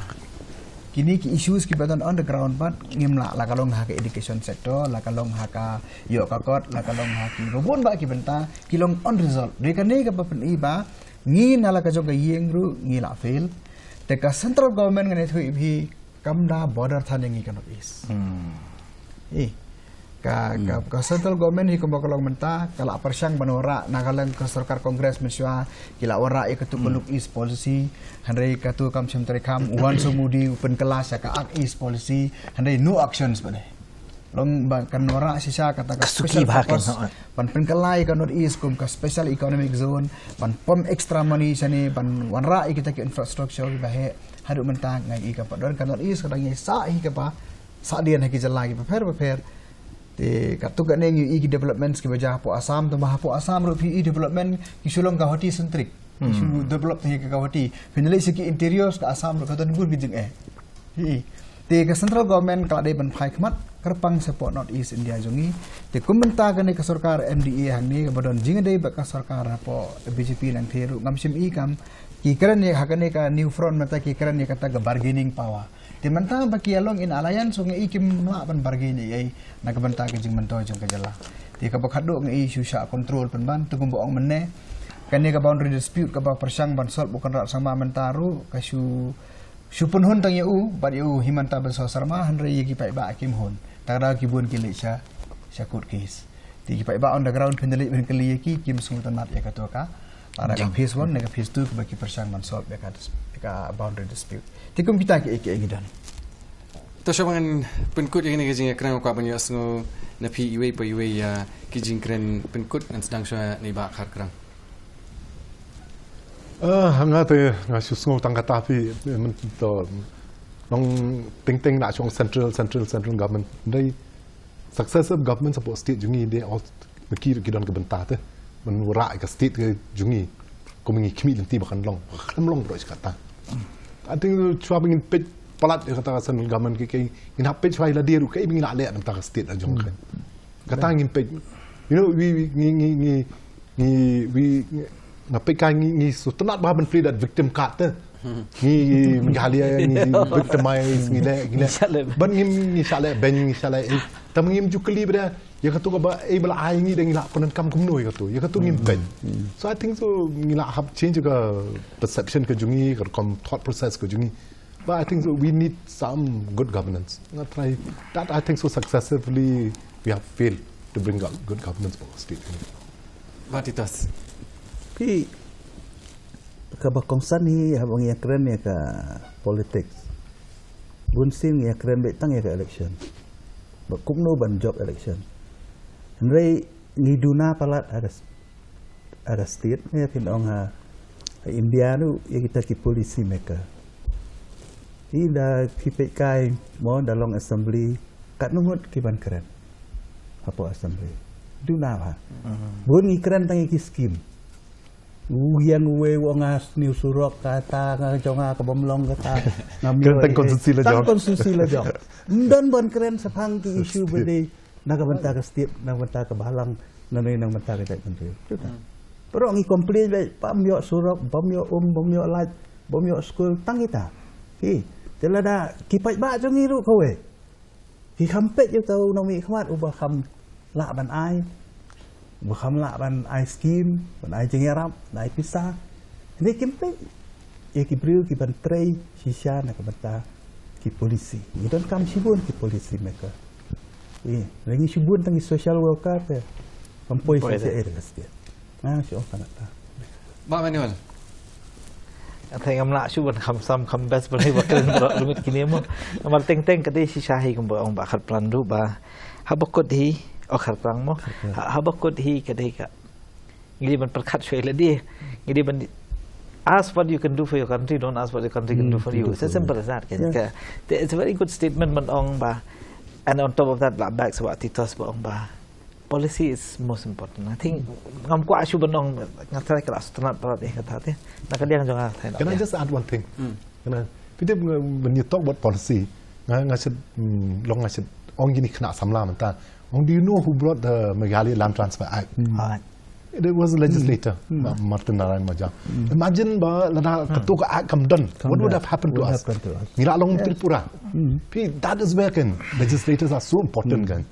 Kine ki issues ki ba don on the ground, bad ngim lah, la ka long ha ka education sector, la ka long ha ka ïoh ka kot, la ka long ha ki ba bun bah ki bynta, ki long unresolved. Dei kane kaba pyni ba ngi na la ka jong ka ïing ruh ngi la fail. Te ka central government ngan ïathuh ïa phi, kam da bother than ïa ngi ka North East. Eh, ka, ka, ka central government hi kumba ka long mynta, ka la pyrshang ban wanrah, na ka liang ka sorkar Congress mynshuwa, ki la wanrah ïa katu ka Look East policy, hynrei katu kam shym treikam, u wan u Modi u pynkylla sha ka Act East policy, hynrei no actions pat de. Long ba kan wanrah shisha kata ka special focus ban pynkylla ïa ka North East kum ka special economic zone, ban pump extra money shane, ban wanrah ïa kita ki infrastructure kiba heh. Haduh mynta nga ïohi ka pat don ka North East ka dang ïasah hi kaba sah dien ha ki jylla kiba pher bapher. Te katto katne ngi ïohi ki developments kiba jia hapoh Assam, tangba hapoh Assam ruh phi ïohi development ki shu long Guwahati centric. Ki shu develop tang ïa ka Guwahati. Phin leit sha ki interiors ka Assam ruh ka don bun ki jingeh. Hi. Te ka central government ka la dei ban phai khmat kyrpang shapoh North East India jong ngi. Te kum mynta kane ka sorkar M D A hangne kaba don jingïadei bad ka sorkar hapoh B J P nangtei ruh ngam shym i kam ki kren ïa ha kane ka New Front mynta ki kren ïa kata ka bargaining power. Te mynta ba ki ïa long in alliance, nga i kim lah ban bargain ei ei na ka bynta ka jingmyntoi jong ka jylla. Te kaba khatduh nga i shu shah control pynban, te kumba ong mynne, kane ka boundary dispute kaba pyrshang ban solve u Conrad Sangma mynta ruh ka shu, shu pynhun tang ïa u bad ïa u Himanta Biswa Sarma, hynrei ïa ki paidbah kim hun. Te ka daw ki bun ki leit sha, sha court case. Te ki paidbah on the ground phin da leit phin kylli ïa ki, kim sngewtynnat ïa kato ka, lada ka phase one ne ka phase two kaba ki pyrshang ban solve ïa ka dis-, ïa ka boundary dispute. Te kum kita kiei kiei ngi don. To shuwa ba ngan pynkut ïa kane ka jingïakren, kwah ban ïohsngew na phi iwei pa iwei ïa ki jingkren pynkut, ngan sdang shuwa na i Bah Kharkrang. Eh, nga te nga shu sngew tang kata phi, eh, mynta long teng teng na shong central, central, central government. Hynrei successive government hapoh state jong ngi, they all, ma ki ruh ki don ka bynta te ban wanrah ka state ka jong ngi. Kum ngi khmih lynti ba kan long, ba kan long baroh shi katta. I think shuwa ba ngin peit palat ïa kata ka central government, ki, ki ngin hap peit shuwa ïa lade ruh kaei ba ngi lah leh na bynta ka state la jong ka. Kata ngin peit. You know, we, we, ngi, ngi, ngi, ngi, we, nga peit ka ngi, ngi sngewtynnat bha ban plie that victim card te. Ngi, ngi, ngi halia, ngi victimize, ngi leh, ngi leh. Ngi shah leh. Ban ngim, ngi shah leh beiñ, ngi shah leh, eh. Tang ngim ju kylli ba da ïa katu kaba, eh, ba la ai ngi da ngi lah pyndonkam kumno ïa katu. Ïa katu ngim peit. So I think so ngi lah hap change ka perception ka jong ngi, ka rukom thought process ka jong ngi. But I think so we need some good governance. Nga try that, I think so successively we have failed to bring up good governance for our state. Bah Titos. Phi, kaba kongsan hi haba ngi ïakren ïa ka politics. Bun sien ngi ïakren beit tang ïa ka election. Ba kumno ban jop election. Hynrei ngi duna palat ha ka s-, ha ka state, ngi phin ong ha, ha India ruh ïa kita ki policy maker. Ynda ki peit kai mo da long assembly, katno ngut ki ban kren hapoh assembly. Duna bha. Bun ngi kren tang ïa ki scheme. U ïeng uwei u ong nga sniew surok kata, nga jong nga ka bym long kata. Nga mih kren tang constituency la jong. Tang constituency la jong. Ym don ban kren shaphang ki issue ba dei na ka bynta ka state, na ka bynta ka balang, na ka bynta ka jaitbynriew. Baroh ngi complain beit, bym ïoh surok, bym ïoh um, bym ïoh light, bym ïoh skul, tang kita. Ki, te lada ki paidbah jong ngi ruh kawei. Ki kham peit ïa uta u nongmihkhmat uba kham lah ban ai, uba kham lah ban ai scheme, ban ai jingïarap, ban ai pisa. Hynrei kim peit ïa ki briew ki ban trei shisha na ka bynta ki policy. Ngi donkam shibun ki policy maker. Ïa, lagi shibun tang ki social worker te. Kam poi shisha ïa ka state. Nga shu ong tang kata. Bah Manuel. Nga tharai ngam lah shuh ban kham sam kham best ban hi ba kren baroh lut kine mo. Namar teng teng ka dei shisha hi kumba ong Bah Kharplang ruh ba haba kut hi, oh Kharplang mo. Ha, haba kut hi ka dei ka, ngi dei ban pyrkhat shuwa ïa lade. Ngi dei ban ask what you can do for your country, don't ask what your country can do for you. It's as simple as that, kan? Ka, it's a very good statement ban ong ba. And on top of that, lah back sa Bah Titos ba ong ba policy is most important. I think ngam kwah shuh ban ong, nga tharai ka la sngewtynnat palat ïa kata te. Na ka liang jong nga tharai. Can I just add one thing? Can I, Peter, when you talk about policy, nga, nga should, mm, long nga should ong ïa kine ki khynnah samla mynta. Ong, do you know who brought the Meghalaya Land Transfer Act? It was a legislator, Ma-, Martin Narayan Majha. Imagine ba lada katu ka act kam don, what would have happened to us? Ngi la long Tripura. Phi, that is where, kan, legislators are so important, kan.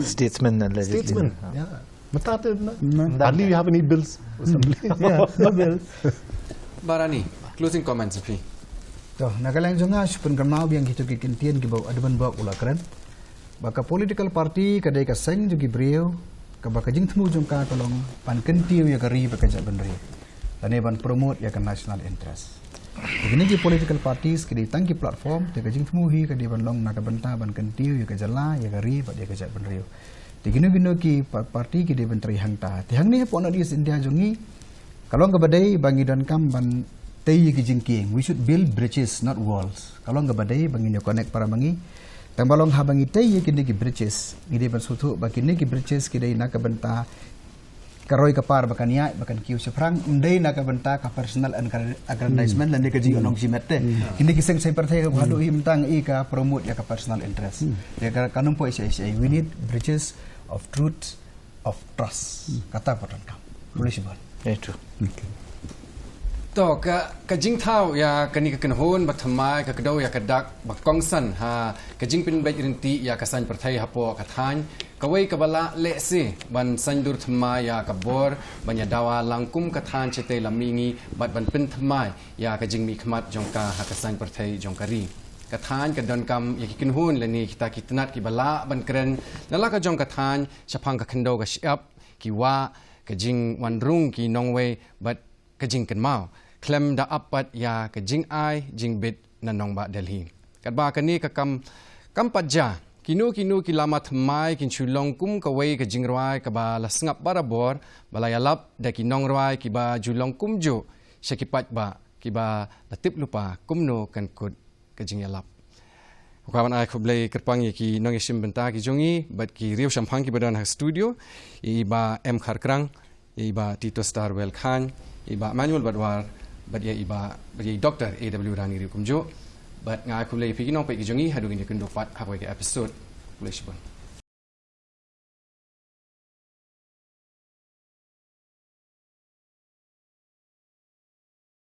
Statesmen and legislators. Statesmen, yeah. Mynta te na, hardly we have any bills. Assembly. Yeah, no bills. Bah Rani, closing comments phi. To, na ka liang jong nga, shu pynkynmaw biang kito ki kyntien kiba u Edmund Burke u la kren. Ba ka political party ka dei ka seng jong ki briew, kaba ka jingthmu jong ka ka long ban kyntiew ïa ka ri bad ka jaitbynriew. Lane ban promote ïa ka national interest. Te kine ki political parties ki dei tang ki platform, te ka jingthmu hi ka dei ban long na ka bynta ban kyntiew ïa ka jylla, ïa ka ri bad ïa ka jaitbynriew. Te kino kino ki pa-, party ki dei ban trei hangta. Te hangne hapoh North East India jong ngi, ka long kaba dei ba ngi donkam ban tei ïa ki jingkieng. We should build bridges, not walls. Ka long kaba dei ba ngin ïa connect para ma ngi. Tang ba long haba ngi tei ïa kine ki bridges, ngi dei ban sngewthuh ba kine ki bridges ki dei na ka bynta ka roi ka par ba kan ïaid, ba kan kiew shaphrang, ym dei na ka bynta ka personal aggr-, aggrandizement lane ka jingïohnong shimet te. Kine ki seng saiñ pyrthei ka haduh hi mynta ngi ka promote ïa ka personal interest. Ïa ka, ka nym poi shai shai. We need bridges of truth, of trust. Kata ka donkam. Khublei shibun. Ïa, true. To, ka, ka jingthaw ïa kane ka kynhun ba thymmai ka kdew ïa ka dak ba kongsan ha ka jingpynbeit ryntih ïa ka saiñ pyrthei hapoh ka thaiñ. Kawei kaba lah lehse ban saiñdur thymmai ïa ka bor ban ïa dawa lang kum ka thaiñ shatei lam mihngi bad ban pynthymmai ïa ka jingmihkhmat jong ka ha ka saiñ pyrthei jong ka ri. Ka thaiñ ka donkam ïa ki kynhun lane kita ki tnat kiba lah ban kren na la ka jong ka thaiñ shaphang ka khyndew ka shyiap, ki wah, ka jingwanrung ki nongwei bad ka jingkynmaw khlem da ap pat ïa ka jingai jingbit na nongbah Delhi. Katba kane ka kam, kam pat jia, kino kino ki lama thymmai kin shu long kum kawei ka jingrwai kaba la sngap barabor, ba la ïalap da ki nongrwai kiba ju long kumjuh sha ki paidbah kiba la tip lypa kumno kan kut ka jingïalap. Ka ban ai khublei kyrpang ïa ki nongïashim bynta ki jong ngi bad ki riew shemphang kiba don ha studio, ïa i Bah M Kharkrang, ïa i Bah Tito Star Welkhan, ïa i Bah Manuel Badwar, bad ïa i Bah, bad ïa i Doktor A W Rani Riewkumjuh. Bad nga ai khublei ïa phi ki nongpeit ki jong ngi haduh ngin ïakynduh pat ha kawei ka episode. Khublei shibun.